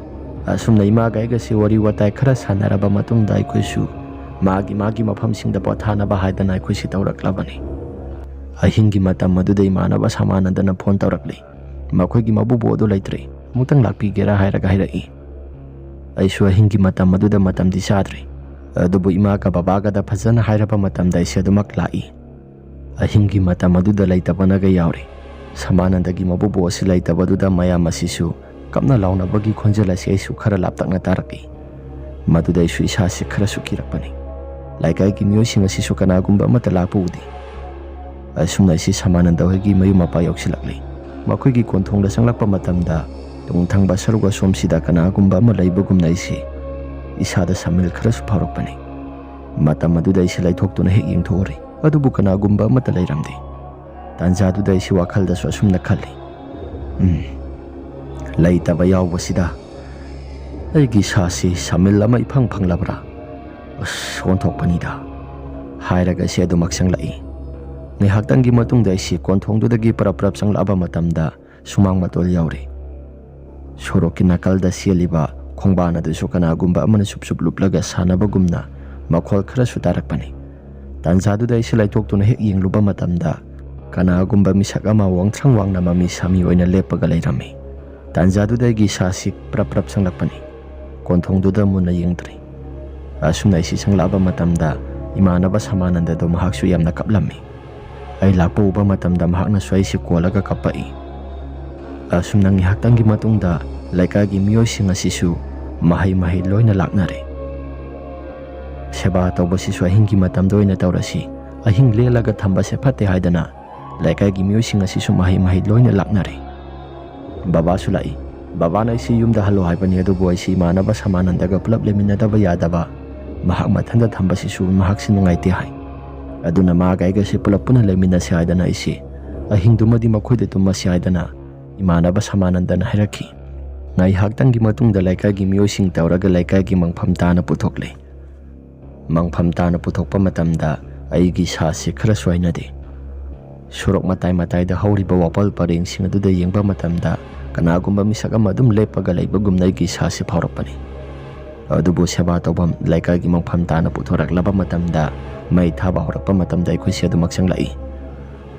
ꯑꯁꯨꯝꯅ ꯏꯃꯥꯒ ꯑꯩꯒꯁꯤ ꯋꯥꯔꯤ ꯋꯥꯇꯥꯏ ꯈꯔ ꯁꯥꯟꯅꯔꯕ ꯃꯇꯨꯡꯗ ꯑꯩꯈꯣꯏꯁꯨ ꯃꯥꯒꯤ ꯃꯥꯒꯤ ꯃꯐꯝꯁꯤꯡꯗ ꯄꯣꯊꯥꯅꯕ ꯍꯥꯏꯗꯅ ꯑꯩꯈꯣꯏꯁꯤ ꯇꯧꯔꯛꯂꯕꯅꯤ꯫ ꯑꯍꯤꯡꯒꯤ ꯃꯇꯝ ꯑꯗꯨꯗ ꯏꯃꯥꯟꯅꯕ ꯁꯃꯥꯅꯟꯗꯅ ꯐꯣꯟ ꯇꯧꯔꯛꯂꯤ꯫ ꯃꯈꯣꯏꯒꯤ ꯃꯕꯨꯕꯣꯛ ꯑꯗꯨ ꯂꯩꯇ꯭ꯔꯦ, ꯑꯃꯨꯛꯇꯪ ꯂꯥꯛꯄꯤꯒꯦꯔꯥ ꯍꯥꯏꯔꯒ ꯍꯥꯏꯔꯛꯏ꯫ ꯑꯩꯁꯨ ꯑꯍꯤꯡꯒꯤ ꯃꯇꯝ ꯑꯗꯨꯗ ꯃꯇꯝꯗꯤ ꯆꯥꯗ꯭ꯔꯦ, ꯑꯗꯨꯕꯨ ꯏꯃꯥꯒ ꯕꯕꯥꯒꯗ ꯐꯖꯅ ꯍꯥꯏꯔꯕ ꯃꯇꯝꯗ ꯑꯩꯁꯦ ꯑꯗꯨꯃꯛ ꯂꯥꯛꯏ꯫ ꯑꯍꯤꯡꯒꯤ ꯃꯇꯝ ꯑꯗꯨꯗ ꯂꯩꯇꯕꯅꯒ ꯌꯥꯎꯔꯦ꯫ ꯁꯃꯥꯅꯟꯗꯒꯤ ꯃꯕꯨꯕꯣꯛ ꯑꯁꯤ ꯂꯩꯇꯕꯗꯨꯗ ꯃꯌꯥꯝ ꯑꯁꯤꯁꯨ ꯀꯞꯅ ꯂꯥꯎꯅꯕꯒꯤ ꯈꯣꯟꯖꯦꯜ ꯑꯁꯤ ꯑꯩꯁꯨ ꯈꯔ ꯂꯥꯞꯇꯛꯅ ꯇꯥꯔꯛꯏ꯫ ꯃꯗꯨꯗ ꯑꯩꯁꯨ ꯏꯁꯥꯁꯤ ꯈꯔꯁꯨ ꯀꯤꯔꯛꯄꯅꯤ꯫ ꯂꯩꯀꯥꯏꯒꯤ ꯃꯤꯑꯣꯏꯁꯤꯡ ꯑꯁꯤꯁꯨ ꯀꯅꯥꯒꯨꯝꯕ ꯑꯃꯠꯇ ꯂꯥꯛꯄ ꯎꯗꯦ꯫ ꯑꯁꯨꯝꯅ ꯑꯩꯁꯤ ꯁꯃꯥꯅꯟꯗ ꯍꯣꯏꯒꯤ ꯃꯌꯨꯝ ꯃꯄꯥ ꯌꯧꯁꯤꯜꯂꯛꯂꯤ꯫ ꯃꯈꯣꯏꯒꯤ ꯀꯣꯟꯊꯣꯡꯗ ꯆꯪꯂꯛꯄ ꯃꯇꯝꯗ ꯇꯨꯡ ꯊꯪꯕ ꯁꯔꯨꯛ ꯑꯁꯣꯝꯁꯤꯗ ꯀꯅꯥꯒꯨꯝꯕ ꯑꯃ ꯂꯩꯕꯒꯨꯝꯅ ꯑꯩꯁꯤ ꯏꯁꯥꯗ ꯁꯥꯃꯤꯜ ꯈꯔꯁꯨ ꯐꯥꯎꯔꯛꯄꯅꯤ꯫ ꯃꯇꯝ ꯑꯗꯨꯗ ꯑꯩꯁꯤ ꯂꯩꯊꯣꯛꯇꯨꯅ ꯍꯦꯛ ꯌꯦꯡꯊꯣꯛꯎꯔꯤ, ꯑꯗꯨꯕꯨ ꯀꯅꯥꯒꯨꯝꯕ ꯑꯃꯠꯇ ꯂꯩꯔꯝꯗꯦ꯫ ꯇꯥꯟꯖꯥꯗꯨꯗ ꯑꯩꯁꯤ ꯋꯥꯈꯜꯗꯁꯨ ꯑꯁꯨꯝꯅ ꯈꯜꯂꯤ, "ꯎꯝ, ꯂꯩꯇꯕ ꯌꯥꯎꯕꯁꯤꯗ ꯑꯩꯒꯤ ꯏꯁꯥꯁꯤ ꯁꯥꯃꯤꯜ ꯑꯃ ꯏꯐꯪ ꯐꯪꯂꯕ꯭ꯔꯥ? ꯑꯁ, ꯑꯣꯟꯊꯣꯛꯄꯅꯤꯗ," ꯍꯥꯏꯔꯒ ꯑꯩꯁꯦ ꯑꯗꯨꯃꯛ ꯆꯪꯂꯛꯏ꯫ ꯉꯥꯏꯍꯥꯛꯇꯪꯒꯤ ꯃꯇꯨꯡꯗ ꯑꯩꯁꯤ ꯀꯣꯟꯊꯣꯡꯗꯨꯗꯒꯤ ꯄꯔꯞ ꯄꯔꯞ ꯆꯪꯂꯛꯑꯕ ꯃꯇꯝꯗ ꯁꯨꯃꯥꯡ ꯃꯇꯣꯜ ꯌꯧꯔꯦ꯫ ꯁꯣꯔꯣꯛꯀꯤ ꯅꯥꯀꯜꯗ ꯆꯦꯜꯂꯤꯕ ꯈꯣꯡꯕꯥꯟ ꯑꯗꯨꯁꯨ ꯀꯅꯥꯒꯨꯝꯕ ꯑꯃꯅ ꯆꯨꯞ ꯆꯨꯞ ꯂꯨꯞꯂꯒ ꯁꯥꯟꯅꯕꯒꯨꯝꯅ ꯃꯈꯣꯜ ꯈꯔꯁꯨ ꯇꯥꯔꯛꯄꯅꯤ꯫ ꯇꯥꯟꯖꯥꯗꯨꯗ ꯑꯩꯁꯦ ꯂꯩꯊꯣꯛꯇꯨꯅ ꯍꯦꯛ ꯌꯦꯡꯂꯨꯕ ꯃꯇꯝꯗ ꯀꯅꯥꯒꯨꯝꯕ ꯃꯤꯁꯛ ꯑꯃ ꯋꯥꯡꯊ꯭ꯔꯪ ꯋꯥꯡꯅ ꯃꯃꯤ ꯁꯥꯃꯤ ꯑꯣꯏꯅ ꯂꯦꯞꯄꯒ ꯂꯩꯔꯝꯃꯤ꯫ ꯇꯥꯟꯖꯥꯗꯨꯗ ꯑꯩꯒꯤ ꯏꯁꯥꯁꯤ ꯄ꯭ꯔꯞ ꯄ꯭ꯔꯞ ꯆꯪꯂꯛꯄꯅꯤ꯫ ꯀꯣꯟꯊꯣꯡꯗꯨꯗ ꯃꯨꯟꯅ ꯌꯦꯡꯗ꯭ꯔꯤ꯫ ꯑꯁꯨꯝꯅ ꯑꯩꯁꯤ ꯆꯪꯂꯛꯑꯕ ꯃꯇꯝꯗ ꯏꯃꯥꯟꯅꯕ ꯁꯃꯥꯅꯟꯗꯗꯣ ꯃꯍꯥꯛꯁꯨ ꯌꯥꯝꯅ ꯀꯞꯂꯝꯃꯤ꯫ ꯑꯩ ꯂꯥꯛꯄ ꯎꯕ ꯃꯇꯝꯗ ꯃꯍꯥꯛꯅꯁꯨ ꯑꯩꯁꯤ ꯀꯣꯜꯂꯒ ꯀꯞꯄꯛꯏ꯫ ꯑꯁꯨꯝꯅ ꯉꯥꯏꯍꯥꯛꯇꯪꯒꯤ ꯃꯇꯨꯡꯗ ꯂꯩꯀꯥꯏꯒꯤ ꯃꯤꯑꯣꯏꯁꯤꯡ ꯑꯁꯤꯁꯨ ꯃꯍꯩ ꯃꯍꯩ ꯂꯣꯏꯅ ꯂꯥꯛꯅꯔꯦ꯫ ꯁꯦꯕꯥ ꯇꯧꯕꯁꯤꯁꯨ ꯑꯍꯤꯡꯒꯤ ꯃꯇꯝꯗ ꯑꯣꯏꯅ ꯇꯧꯔꯁꯤ, ꯑꯍꯤꯡ ꯂꯦꯜꯂꯒ ꯊꯝꯕꯁꯦ ꯐꯠꯇꯦ" ꯍꯥꯏꯗꯅ ꯂꯩꯀꯥꯏꯒꯤ ꯃꯤꯑꯣꯏꯁꯤꯡ ꯑꯁꯤꯁꯨ ꯃꯍꯩ ꯃꯍꯩ ꯂꯣꯏꯅ ꯂꯥꯛꯅꯔꯦ꯫ ꯕꯕꯥꯁꯨ ꯂꯥꯛꯏ꯫ ꯕꯕꯥꯅ ꯑꯩꯁꯤ ꯌꯨꯝꯗ ꯍꯜꯂꯣ ꯍꯥꯏꯕꯅꯤ, ꯑꯗꯨꯕꯨ ꯑꯩꯁꯤ ꯏꯃꯥꯟꯅꯕ ꯁꯃꯥꯅꯟꯗꯒ ꯄꯨꯂꯞ ꯂꯩꯃꯤꯟꯅꯗꯕ ꯌꯥꯗꯕ, ꯃꯍꯥꯛ ꯃꯊꯟꯇ ꯊꯝꯕꯁꯤꯁꯨ ꯃꯍꯥꯛꯁꯤ ꯅꯨꯡꯉꯥꯏꯇꯦ ꯍꯥꯏ꯫ ꯑꯗꯨꯅ ꯃꯥꯒ ꯑꯩꯒꯁꯤ ꯄꯨꯂꯞ ꯄꯨꯟꯅ ꯂꯩꯃꯤꯟꯅꯁꯤ ꯍꯥꯏꯗꯅ ꯑꯩꯁꯤ ꯑꯍꯤꯡꯗꯨꯃꯗꯤ ꯃꯈꯣꯏꯗ ꯇꯨꯝꯃꯁꯤ ꯍꯥꯏꯗꯅ ꯏꯃꯥꯟꯅꯕ ꯁꯃꯥꯅꯟꯗꯅ ꯍꯥꯏꯔꯛꯈꯤ꯫ ꯉꯥꯏꯍꯥꯛꯇꯪꯒꯤ ꯃꯇꯨꯡꯗ ꯂꯩꯀꯥꯏꯒꯤ ꯃꯤꯑꯣꯏꯁꯤꯡ ꯇꯧꯔꯒ ꯂꯩꯀꯥꯏꯒꯤ ꯃꯪꯐꯝ ꯇꯥꯅ ꯄꯨꯊꯣꯛꯂꯦ꯫ ꯃꯪꯐꯝ ꯇꯥꯅ ꯄꯨꯊꯣꯛꯄ ꯃꯇꯝꯗ ꯑꯩꯒꯤ ꯁꯥꯁꯤ ꯈꯔꯁꯨ ꯍꯩꯅꯗꯦ꯫ ꯁꯣꯔꯣꯛ ꯃꯇꯥꯏ ꯃꯇꯥꯏꯗ ꯍꯧꯔꯤꯕ ꯋꯥꯄꯜ ꯄꯔꯦꯡꯁꯤꯡ ꯑꯗꯨꯗ ꯌꯦꯡꯕ ꯃꯇꯝꯗ ꯀꯅꯥꯒꯨꯝꯕ ꯃꯤꯁꯛ ꯑꯃ ꯑꯗꯨꯝ ꯂꯦꯞꯄꯒ ꯂꯩꯕꯒꯨꯝꯅ ꯑꯩꯒꯤ ꯏꯁꯥꯁꯤ ꯐꯥꯎꯔꯛꯄꯅꯤ꯫ ꯑꯗꯨꯕꯨ ꯁꯦꯕꯥ ꯇꯧꯐꯝ ꯂꯩꯀꯥꯏꯒꯤ ꯃꯐꯝ ꯇꯥꯅ ꯄꯨꯊꯣꯔꯛꯂꯕ ꯃꯇꯝꯗ, ꯃꯩ ꯊꯥꯕ ꯍꯧꯔꯛꯄ ꯃꯇꯝꯗ ꯑꯩꯈꯣꯏꯁꯦ ꯑꯗꯨꯃꯛ ꯆꯪꯂꯛꯏ꯫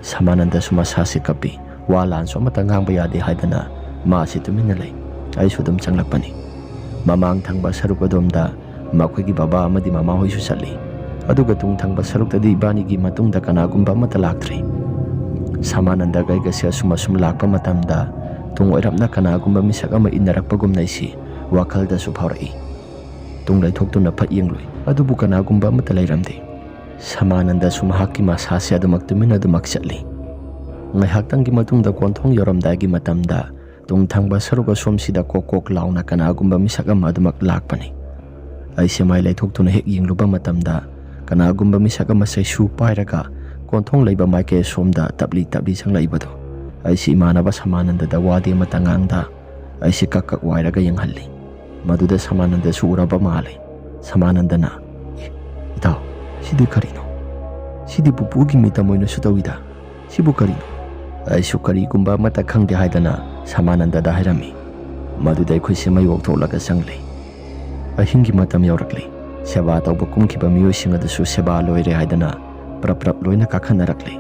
ꯁꯃꯥꯅꯟꯗꯁꯨ ꯃꯁꯥꯁꯤ ꯀꯞꯄꯤ꯫ ꯋꯥ ꯂꯥꯟꯁꯨ ꯑꯃꯠꯇ ꯉꯥꯡꯕ ꯌꯥꯗꯦ ꯍꯥꯏꯗꯅ ꯃꯥꯁꯤ ꯇꯨꯃꯤꯟꯅ ꯂꯩ꯫ ꯑꯩꯁꯨ ꯑꯗꯨꯝ ꯆꯪꯂꯛꯄꯅꯤ꯫ ꯃꯃꯥꯡ ꯊꯪꯕ ꯁꯔꯨꯛ ꯑꯗꯣꯝꯗ ꯃꯈꯣꯏꯒꯤ ꯕꯕꯥ ꯑꯃꯗꯤ ꯃꯃꯥꯍꯣꯏꯁꯨ ꯆꯠꯂꯤ꯫ ꯑꯗꯨꯒ ꯇꯨꯡ ꯊꯪꯕ ꯁꯔꯨꯛꯇꯗꯤ ꯏꯕꯥꯅꯤꯒꯤ ꯃꯇꯨꯡꯗ ꯀꯅꯥꯒꯨꯝꯕ ꯑꯃꯠꯇ ꯂꯥꯛꯇ꯭ꯔꯤ꯫ ꯁꯃꯥꯅꯟꯗꯒ ꯑꯩꯒꯁꯦ ꯑꯁꯨꯝ ꯑꯁꯨꯝ ꯂꯥꯛꯄ ꯃꯇꯝꯗ ꯇꯨꯡ ꯑꯣꯏꯔꯞꯅ ꯀꯅꯥꯒꯨꯝꯕ ꯃꯤꯁꯛ ꯑꯃ ꯏꯟꯅꯔꯛꯄꯒꯨꯝꯅ ꯑꯩꯁꯤ ꯋꯥꯈꯜꯗꯁꯨ ꯐꯥꯎꯔꯛꯏ꯫ ꯇꯨꯡ ꯂꯩꯊꯣꯛꯇꯨꯅ ꯐꯠ ꯌꯦꯡꯂꯨꯏ, ꯑꯗꯨꯕꯨ ꯀꯅꯥꯒꯨꯝꯕ ꯑꯃꯠꯇ ꯂꯩꯔꯝꯗꯦ꯫ ꯁꯃꯥꯅꯟꯗꯁꯨ ꯃꯍꯥꯛꯀꯤ ꯃꯁꯥꯁꯦ ꯑꯗꯨꯃꯛ ꯇꯨꯃꯤꯟꯅ ꯑꯗꯨꯃꯛ ꯆꯠꯂꯤ꯫ ꯉꯥꯏꯍꯥꯛꯇꯪꯒꯤ ꯃꯇꯨꯡꯗ ꯀꯣꯟꯊꯣꯡ ꯌꯧꯔꯝꯗꯥꯏꯒꯤ ꯃꯇꯝꯗ ꯇꯨꯡ ꯊꯪꯕ ꯁꯔꯨꯛ ꯑꯁꯣꯝꯁꯤꯗ ꯀꯣꯛ ꯀꯣꯛ ꯂꯥꯎꯅ ꯀꯅꯥꯒꯨꯝꯕ ꯃꯤꯁꯛ ꯑꯃ ꯑꯗꯨꯃꯛ ꯂꯥꯛꯄꯅꯤ꯫ ꯑꯩꯁꯦ ꯃꯥꯏ ꯂꯩꯊꯣꯛꯇꯨꯅ ꯍꯦꯛ ꯌꯦꯡꯂꯨꯕ ꯃꯇꯝꯗ ꯀꯅꯥꯒꯨꯝꯕ ꯃꯤꯁꯛ ꯑꯃ ꯆꯩꯁꯨ ꯄꯥꯏꯔꯒ ꯀꯣꯟꯊꯣꯡ ꯂꯩꯕ ꯃꯥꯏꯀꯩ ꯑꯁꯣꯝꯗ ꯇꯞꯂꯤ ꯇꯞꯂꯤ ꯆꯪꯂꯛꯏꯕꯗꯣ꯫ ꯑꯩꯁꯤ ꯏꯃꯥꯟꯅꯕ ꯁꯃꯥꯅꯟꯗꯗ ꯋꯥꯗꯤ ꯑꯃꯠꯇ ꯉꯥꯡꯗ ꯑꯩꯁꯤ ꯀꯛ ꯀꯛ ꯋꯥꯏꯔꯒ ꯌꯦꯡꯍꯜꯂꯤ꯫ ꯃꯗꯨꯗ ꯁꯃꯥꯅꯟꯗꯁꯨ ꯎꯔꯕ ꯃꯥꯜꯂꯤ꯫ ꯁꯃꯥꯅꯟꯗꯅ, "ꯑꯦ, ꯏꯇꯥꯎ, ꯁꯤꯗꯤ ꯀꯔꯤꯅꯣ? ꯁꯤꯗꯤ ꯄꯨꯄꯨꯒꯤ ꯃꯤꯇꯝ ꯑꯣꯏꯅꯁꯨ ꯇꯧꯏꯗ꯫ ꯁꯤꯕꯨ ꯀꯔꯤꯅꯣ?" ꯑꯩꯁꯨ ꯀꯔꯤꯒꯨꯝꯕ ꯑꯃꯠꯇ ꯈꯪꯗꯦ ꯍꯥꯏꯗꯅ ꯁꯃꯥꯅꯟꯗꯗ ꯍꯥꯏꯔꯝꯃꯤ꯫ ꯃꯗꯨꯗ ꯑꯩꯈꯣꯏꯁꯦ ꯃꯩ ꯑꯣꯛꯊꯣꯛꯂꯒ ꯆꯪꯂꯦ꯫ ꯑꯍꯤꯡꯒꯤ ꯃꯇꯝ ꯌꯧꯔꯛꯂꯦ꯫ ꯁꯦꯕꯥ ꯇꯧꯕ ꯀꯨꯝꯈꯤꯕ ꯃꯤꯑꯣꯏꯁꯤꯡ ꯑꯗꯨꯁꯨ ꯁꯦꯕꯥ ꯂꯣꯏꯔꯦ ꯍꯥꯏꯗꯅ ꯄ꯭ꯔꯞ ꯄ꯭ꯔꯞ ꯂꯣꯏꯅ ꯀꯥꯈꯠꯅꯔꯛꯂꯦ꯫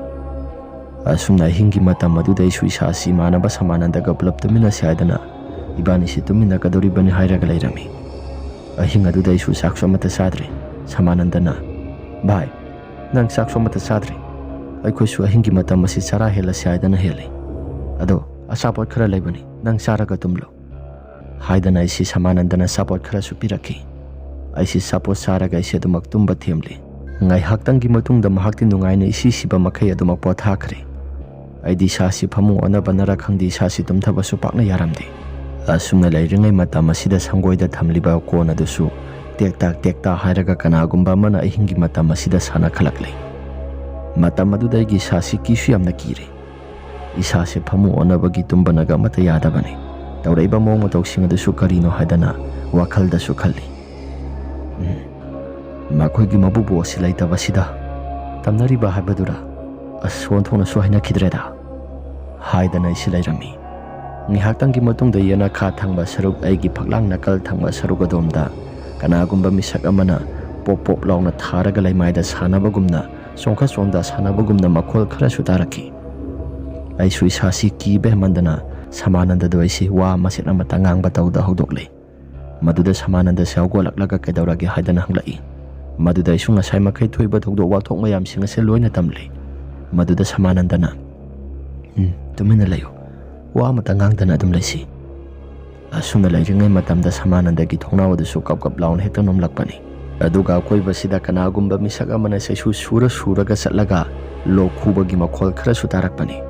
ꯑꯁꯨꯝꯅ ꯑꯍꯤꯡꯒꯤ ꯃꯇꯝ ꯑꯗꯨꯗ ꯑꯩꯁꯨ ꯏꯁꯥꯁꯤ ꯏꯃꯥꯟꯅꯕ ꯁꯃꯥꯅꯟꯗꯒ ꯄꯨꯂꯞ ꯇꯨꯃꯤꯟꯅꯁꯤ ꯍꯥꯏꯗꯅ ꯏꯕꯥꯅꯤꯁꯤ ꯇꯨꯃꯤꯟꯅꯒꯗꯧꯔꯤꯕꯅꯤ ꯍꯥꯏꯔꯒ ꯂꯩꯔꯝꯃꯤ꯫ ꯑꯍꯤꯡ ꯑꯗꯨꯗ ꯑꯩꯁꯨ ꯆꯥꯛꯁꯨ ꯑꯃꯠꯇ ꯆꯥꯗ꯭ꯔꯦ꯫ ꯁꯃꯥꯅꯟꯗꯅ, "ꯚꯥꯏ, ꯅꯪ ꯆꯥꯛꯁꯨ ꯑꯃꯠꯇ ꯆꯥꯗ꯭ꯔꯦ? ꯑꯩꯈꯣꯏꯁꯨ ꯑꯍꯤꯡꯒꯤ ꯃꯇꯝ ꯑꯁꯤ ꯆꯔꯥ ꯍꯦꯜꯂꯁꯤ ꯍꯥꯏꯗꯅ ꯍꯦꯜꯂꯤ꯫ ꯑꯗꯣ ꯑꯆꯥꯄꯣꯠ ꯈꯔ ꯂꯩꯕꯅꯤ, ꯅꯪ ꯆꯥꯔꯒ ꯇꯨꯝꯂꯣ" ꯍꯥꯏꯗꯅ ꯑꯩꯁꯤ ꯁꯃꯥꯅꯟꯗꯅ ꯑꯆꯥꯄꯣꯠ ꯈꯔꯁꯨ ꯄꯤꯔꯛꯈꯤ꯫ ꯑꯩꯁꯤ ꯁꯥꯄꯣꯠ ꯆꯥꯔꯒ ꯑꯩꯁꯦ ꯑꯗꯨꯃꯛ ꯇꯨꯝꯕ ꯊꯦꯝꯂꯤ꯫ ꯉꯥꯏꯍꯥꯛꯇꯪꯒꯤ ꯃꯇꯨꯡꯗ ꯃꯍꯥꯛꯇꯤ ꯅꯨꯡꯉꯥꯏꯅ ꯏꯁꯤ ꯁꯤꯕ ꯃꯈꯩ ꯑꯗꯨꯃꯛ ꯄꯣꯊꯥꯈ꯭ꯔꯦ꯫ ꯑꯩꯗꯤ ꯏꯁꯥꯁꯤ ꯐꯃꯨꯡ ꯑꯣꯟꯅꯕꯅꯔ ꯈꯪꯗꯦ, ꯏꯁꯥꯁꯤ ꯇꯨꯝꯊꯕꯁꯨ ꯄꯥꯛꯅ ꯌꯥꯔꯝꯗꯦ꯫ ꯑꯁꯨꯝꯅ ꯂꯩꯔꯤꯉꯩ ꯃꯇꯝ ꯑꯁꯤꯗ ꯁꯪꯒꯣꯏꯗ ꯊꯝꯂꯤꯕ ꯀꯣꯟ ꯑꯗꯨꯁꯨ ꯇꯦꯛꯇꯥꯛ ꯇꯦꯛꯇꯥꯛ ꯍꯥꯏꯔꯒ ꯀꯅꯥꯒꯨꯝꯕ ꯑꯃꯅ ꯑꯍꯤꯡꯒꯤ ꯃꯇꯝ ꯑꯁꯤꯗ ꯁꯥꯟꯅꯈꯠꯂꯛꯂꯦ꯫ ꯃꯇꯝ ꯑꯗꯨꯗ ꯑꯩꯒꯤ ꯏꯁꯥꯁꯤ ꯀꯤꯁꯨ ꯌꯥꯝꯅ ꯀꯤꯔꯦ꯫ ꯏꯁꯥꯁꯦ ꯐꯃꯨꯡ ꯑꯣꯟꯅꯕꯒꯤ ꯇꯨꯝꯕꯅꯒ ꯑꯃꯠꯇ ꯌꯥꯗꯕꯅꯤ꯫ ꯇꯧꯔꯛꯏꯕ ꯃꯑꯣꯡ ꯃꯇꯧꯁꯤꯡ ꯑꯗꯨꯁꯨ ꯀꯔꯤꯅꯣ ꯍꯥꯏꯗꯅ ꯋꯥꯈꯜꯗꯁꯨ ꯈꯜꯂꯤ꯫ ꯎꯝ, ꯃꯈꯣꯏꯒꯤ ꯃꯕꯨꯕꯣꯛ ꯑꯁꯤ ꯂꯩꯇꯕꯁꯤꯗ ꯇꯝꯅꯔꯤꯕ ꯍꯥꯏꯕꯗꯨꯔꯥ? ꯑꯁ, ꯑꯣꯟꯊꯣꯛꯅꯁꯨ ꯍꯥꯏꯅꯈꯤꯗ꯭ꯔꯦꯗ, ꯍꯥꯏꯗꯅ ꯑꯩꯁꯤ ꯂꯩꯔꯝꯃꯤ꯫ ꯉꯥꯏꯍꯥꯛꯇꯪꯒꯤ ꯃꯇꯨꯡꯗ ꯌꯦꯅꯈꯥ ꯊꯪꯕ ꯁꯔꯨꯛ, ꯑꯩꯒꯤ ꯐꯛꯂꯥꯡ ꯅꯥꯀꯜ ꯊꯪꯕ ꯁꯔꯨꯛ ꯑꯗꯣꯝꯗ ꯀꯅꯥꯒꯨꯝꯕ ꯃꯤꯁꯛ ꯑꯃꯅ ꯄꯣꯞ ꯄꯣꯞ ꯂꯥꯎꯅ ꯊꯥꯔꯒ ꯂꯩꯃꯥꯏꯗ ꯁꯥꯟꯅꯕꯒꯨꯝꯅ, ꯆꯣꯡꯈꯠ ꯆꯣꯡꯊ ꯁꯥꯟꯅꯕꯒꯨꯝꯅ ꯃꯈꯣꯜ ꯈꯔꯁꯨ ꯇꯥꯔꯛꯈꯤ꯫ ꯑꯩꯁꯨ ꯏꯁꯥꯁꯤ ꯀꯤꯕ ꯍꯦꯟꯃꯟꯗꯅ ꯁꯃꯥꯅꯟꯗꯗꯣ ꯑꯩꯁꯤ ꯋꯥ ꯃꯆꯦꯠ ꯑꯃꯠꯇ ꯉꯥꯡꯕ ꯇꯧꯗ ꯍꯧꯗꯣꯛꯂꯦ꯫ ꯃꯗꯨꯗ ꯁꯃꯥꯅꯟꯗꯁꯦ ꯍꯧꯒꯠꯂꯛꯂꯒ ꯀꯩꯗꯧꯔꯒꯦ ꯍꯥꯏꯗꯅ ꯍꯪꯂꯛꯏ꯫ ꯃꯗꯨꯗ ꯑꯩꯁꯨ ꯉꯁꯥꯏ ꯃꯈꯩ ꯊꯣꯛꯏꯕ ꯊꯧꯗꯣꯛ ꯋꯥꯊꯣꯛ ꯃꯌꯥꯝꯁꯤꯡ ꯑꯁꯦ ꯂꯣꯏꯅ ꯇꯝꯂꯦ꯫ ꯃꯗꯨꯗ ꯁꯃꯥꯅꯟꯗꯅ, "ꯎꯝ, ꯇꯨꯃꯤꯟꯅ ꯂꯩꯌꯨ꯫ ꯋꯥ ꯑꯃꯇ ꯉꯥꯡꯗꯅ ꯑꯗꯨꯝ ꯂꯩꯁꯤ"꯫ ꯑꯁꯨꯝꯅ ꯂꯩꯔꯤꯉꯩ ꯃꯇꯝꯗ ꯁꯃꯥꯅꯟꯗꯒꯤ ꯊꯣꯡꯅꯥꯎ ꯑꯗꯨꯁꯨ ꯀꯞ ꯀꯞ ꯂꯥꯎꯅ ꯍꯦꯛꯇ ꯅꯣꯝꯂꯛꯄꯅꯤ꯫ ꯑꯗꯨꯒ ꯑꯀꯣꯏꯕꯁꯤꯗ ꯀꯅꯥꯒꯨꯝꯕ ꯃꯤꯁꯛ ꯑꯃꯅ ꯆꯩꯁꯨ ꯁꯨꯔ ꯁꯨꯔꯒ ꯆꯠꯂꯒ ꯂꯣꯛ ꯈꯨꯕꯒꯤ ꯃꯈꯣꯜ ꯈꯔꯁꯨ ꯇꯥꯔꯛꯄꯅꯤ꯫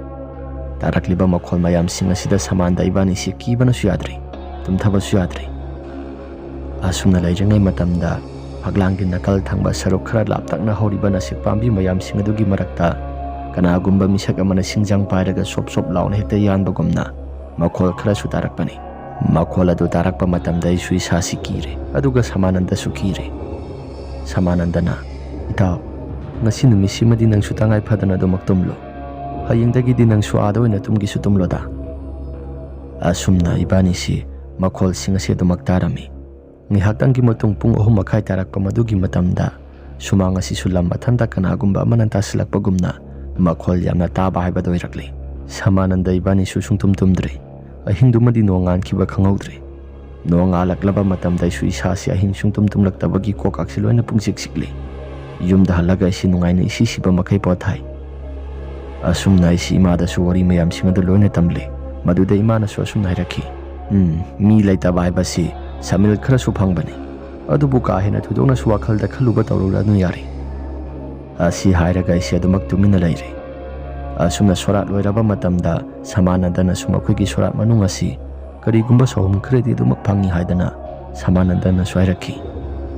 ꯇꯥꯔꯛꯂꯤꯕ ꯃꯈꯣꯜ ꯃꯌꯥꯝꯁꯤꯡ ꯑꯁꯤꯗ ꯁꯃꯥꯟꯗ ꯏꯕꯥꯅꯤꯁꯤ ꯀꯤꯕꯅꯁꯨ ꯌꯥꯗ꯭ꯔꯤ, ꯇꯨꯝꯊꯕꯁꯨ ꯌꯥꯗ꯭ꯔꯤ꯫ ꯑꯁꯨꯝꯅ ꯂꯩꯔꯤꯉꯩ ꯃꯇꯝꯗ ꯐꯛꯂꯥꯡꯒꯤ ꯅꯥꯀꯜ ꯊꯪꯕ ꯁꯔꯨꯛ ꯈꯔ ꯂꯥꯞꯇꯛꯅ ꯍꯧꯔꯤꯕ ꯅꯥꯁꯤꯛ ꯄꯥꯝꯕꯤ ꯃꯌꯥꯝꯁꯤꯡ ꯑꯗꯨꯒꯤ ꯃꯔꯛꯇ ꯀꯅꯥꯒꯨꯝꯕ ꯃꯤꯁꯛ ꯑꯃꯅ ꯁꯤꯡꯖꯪ ꯄꯥꯏꯔꯒ ꯁꯣꯞ ꯁꯣꯞ ꯂꯥꯎꯅ ꯍꯦꯛꯇ ꯌꯥꯟꯕꯒꯨꯝꯅ ꯃꯈꯣꯜ ꯈꯔꯁꯨ ꯇꯥꯔꯛꯄꯅꯤ꯫ ꯃꯈꯣꯜ ꯑꯗꯨ ꯇꯥꯔꯛꯄ ꯃꯇꯝꯗ ꯑꯩꯁꯨ ꯏꯁꯥꯁꯤ ꯀꯤꯔꯦ, ꯑꯗꯨꯒ ꯁꯃꯥꯅꯟꯗꯁꯨ ꯀꯤꯔꯦ꯫ ꯁꯃꯥꯅꯟꯗꯅ, "ꯏꯇꯥꯎ, ꯉꯁꯤ ꯅꯨꯃꯤꯠꯁꯤꯃꯗꯤ ꯅꯪꯁꯨ ꯇꯉꯥꯏ ꯐꯗꯅ ꯑꯗꯨꯃꯛ ꯇꯨꯝꯂꯣ꯫ ꯍꯌꯦꯡꯗꯒꯤꯗꯤ ꯅꯪꯁꯨ ꯑꯥꯗ ꯑꯣꯏꯅ ꯇꯨꯝꯒꯦꯁꯨ ꯇꯨꯝꯂꯣꯗ"꯫ ꯑꯁꯨꯝꯅ ꯏꯕꯥꯅꯤꯁꯤ ꯃꯈꯣꯜꯁꯤꯡ ꯑꯁꯤ ꯑꯗꯨꯃꯛ ꯇꯥꯔꯝꯃꯤ꯫ ꯉꯥꯏꯍꯥꯛꯇꯪꯒꯤ ꯃꯇꯨꯡ ꯄꯨꯡ ꯑꯍꯨꯝ ꯃꯈꯥꯏ ꯇꯥꯔꯛꯄ ꯃꯗꯨꯒꯤ ꯃꯇꯝꯗ ꯁꯨꯃꯥꯡ ꯑꯁꯤꯁꯨ ꯂꯝ ꯃꯊꯟꯇ ꯀꯅꯥꯒꯨꯝꯕ ꯑꯃꯅ ꯇꯥꯁꯤꯜꯂꯛꯄꯒꯨꯝꯅ ꯃꯈꯣꯜ ꯌꯥꯝꯅ ꯇꯥꯕ ꯍꯥꯏꯕꯗꯨ ꯑꯣꯏꯔꯛꯂꯤ꯫ ꯁꯃꯥꯅꯟꯗ ꯏꯕꯥꯅꯤꯁꯨ ꯁꯨꯡꯇꯨꯝ ꯇꯨꯝꯗ꯭ꯔꯦ꯫ ꯑꯍꯤꯡꯗꯨꯃꯗꯤ ꯅꯣꯡꯉꯥꯟꯈꯤꯕ ꯈꯪꯍꯧꯗ꯭ꯔꯦ꯫ ꯅꯣꯡꯉꯥꯜꯂꯛꯂꯕ ꯃꯇꯝꯗ ꯑꯩꯁꯨ ꯏꯁꯥꯁꯤ ꯑꯍꯤꯡ ꯁꯨꯡꯇꯨꯝ ꯇꯨꯝꯂꯛꯇꯕꯒꯤ ꯀꯣꯛꯀꯥꯛꯁꯤ ꯂꯣꯏꯅ ꯄꯨꯡꯆꯤꯛ ꯆꯤꯛꯂꯤ꯫ ꯌꯨꯝꯗ ꯍꯜꯂꯒ ꯑꯩꯁꯤ ꯅꯨꯡꯉꯥꯏꯅ ꯏꯁꯤ ꯁꯤꯕ ꯃꯈꯩ ꯄꯣꯊꯥꯏ꯫ ꯑꯁꯨꯝꯅ ꯑꯩꯁꯤ ꯏꯃꯥꯗꯁꯨ ꯋꯥꯔꯤ ꯃꯌꯥꯝꯁꯤꯡ ꯑꯗꯨ ꯂꯣꯏꯅ ꯇꯝꯂꯤ꯫ ꯃꯗꯨꯗ ꯏꯃꯥꯅꯁꯨ ꯑꯁꯨꯝꯅ ꯍꯥꯏꯔꯛꯈꯤ, "ꯎꯝ, ꯃꯤ ꯂꯩꯇꯕ ꯍꯥꯏꯕꯁꯤ ꯁꯃꯤꯜ ꯈꯔꯁꯨ ꯐꯪꯕꯅꯤ꯫ ꯑꯗꯨꯕꯨ ꯀꯥ ꯍꯦꯟꯅ ꯊꯣꯏꯗꯣꯛꯅꯁꯨ ꯋꯥꯈꯜꯗ ꯈꯜꯂꯨꯕ ꯇꯧꯔꯨꯔꯅꯨ ꯌꯥꯔꯦ꯫ ꯑꯁꯤ ꯍꯥꯏꯔꯒ ꯑꯩꯁꯦ ꯑꯗꯨꯃꯛ ꯇꯨꯃꯤꯟꯅ ꯂꯩꯔꯦ꯫ ꯑꯁꯨꯝꯅ ꯁꯣꯔꯥꯠ ꯂꯣꯏꯔꯕ ꯃꯇꯝꯗ ꯁꯃꯥꯅꯟꯗꯅꯁꯨ ꯃꯈꯣꯏꯒꯤ ꯁꯣꯔꯥꯠ ꯃꯅꯨꯡ ꯑꯁꯤ ꯀꯔꯤꯒꯨꯝꯕ ꯁꯣꯍꯨꯝ ꯈꯔꯗꯤ ꯑꯗꯨꯃꯛ ꯐꯪꯏ ꯍꯥꯏꯗꯅ ꯁꯃꯥꯅꯟꯗꯅꯁꯨ ꯍꯥꯏꯔꯛꯈꯤ꯫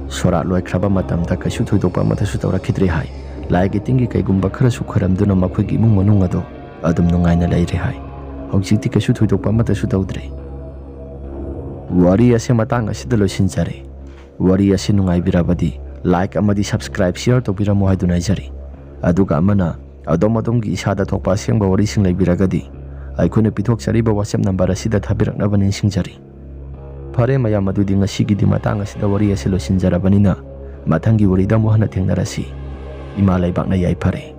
ꯁꯣꯔꯥꯠ ꯂꯣꯏꯈ꯭ꯔꯕ ꯃꯇꯝꯗ ꯀꯩꯁꯨ ꯊꯣꯏꯗꯣꯛꯄ ꯑꯃꯠꯇꯁꯨ ꯇꯧꯔꯛꯈꯤꯗ꯭ꯔꯦ ꯍꯥꯏ꯫ ꯂꯥꯏꯒꯤ ꯇꯤꯟꯒꯤ ꯀꯩꯒꯨꯝꯕ ꯈꯔꯁꯨ ꯈꯣꯏꯔꯝꯗꯨꯅ ꯃꯈꯣꯏꯒꯤ ꯏꯃꯨꯡ ꯃꯅꯨꯡ ꯑꯗꯨ ꯑꯗꯨꯝ ꯅꯨꯡꯉꯥꯏꯅ ꯂꯩꯔꯦ ꯍꯥꯏ꯫ ꯍꯧꯖꯤꯛꯇꯤ ꯀꯩꯁꯨ ꯊꯣꯏꯗꯣꯛꯄ ꯑꯃꯠꯇꯁꯨ ꯇꯧꯗ꯭ꯔꯦ꯫ ꯋꯥꯔꯤ ꯑꯁꯤ ꯃꯇꯥꯡ ꯑꯁꯤꯗ ꯂꯣꯏꯁꯤꯟꯖꯔꯦ꯫ ꯋꯥꯔꯤ ꯑꯁꯤ ꯅꯨꯡꯉꯥꯏꯕꯤꯔꯕꯗꯤ like ꯑꯃꯗꯤ subscribe, share ꯇꯧꯕꯤꯔꯝꯃꯨ ꯍꯥꯏꯗꯨꯅ ꯍꯥꯏꯖꯔꯤ꯫ ꯑꯗꯨꯒ ꯑꯃꯅ ꯑꯗꯣꯝ ꯑꯗꯣꯝꯒꯤ ꯏꯁꯥꯗ ꯊꯣꯛꯄ ꯑꯁꯦꯡꯕ ꯋꯥꯔꯤꯁꯤꯡ ꯂꯩꯕꯤꯔꯒꯗꯤ ꯑꯩꯈꯣꯏꯅ ꯄꯤꯊꯣꯛꯆꯔꯤꯕ WhatsApp number ꯑꯁꯤꯗ ꯊꯥꯕꯤꯔꯛꯅꯕ ꯅꯤꯡꯁꯤꯡꯖꯔꯤ꯫ ꯐꯔꯦ ꯃꯌꯥꯝ, ꯑꯗꯨꯗꯤ ꯉꯁꯤꯒꯤꯗꯤ ꯃꯇꯥꯡ ꯑꯁꯤꯗ ꯋꯥꯔꯤ ꯑꯁꯤ ꯂꯣꯏꯁꯤꯟꯖꯔꯕꯅꯤꯅ ꯃꯊꯪꯒꯤ ꯋꯥꯔꯤꯗ ꯑꯃꯨꯛ ꯍꯟꯅ ꯊꯦꯡꯅꯔꯁꯤ꯫ ꯏꯃꯥ ꯂꯩꯕꯥꯛꯅ ꯌꯥꯏꯐꯔꯦ꯫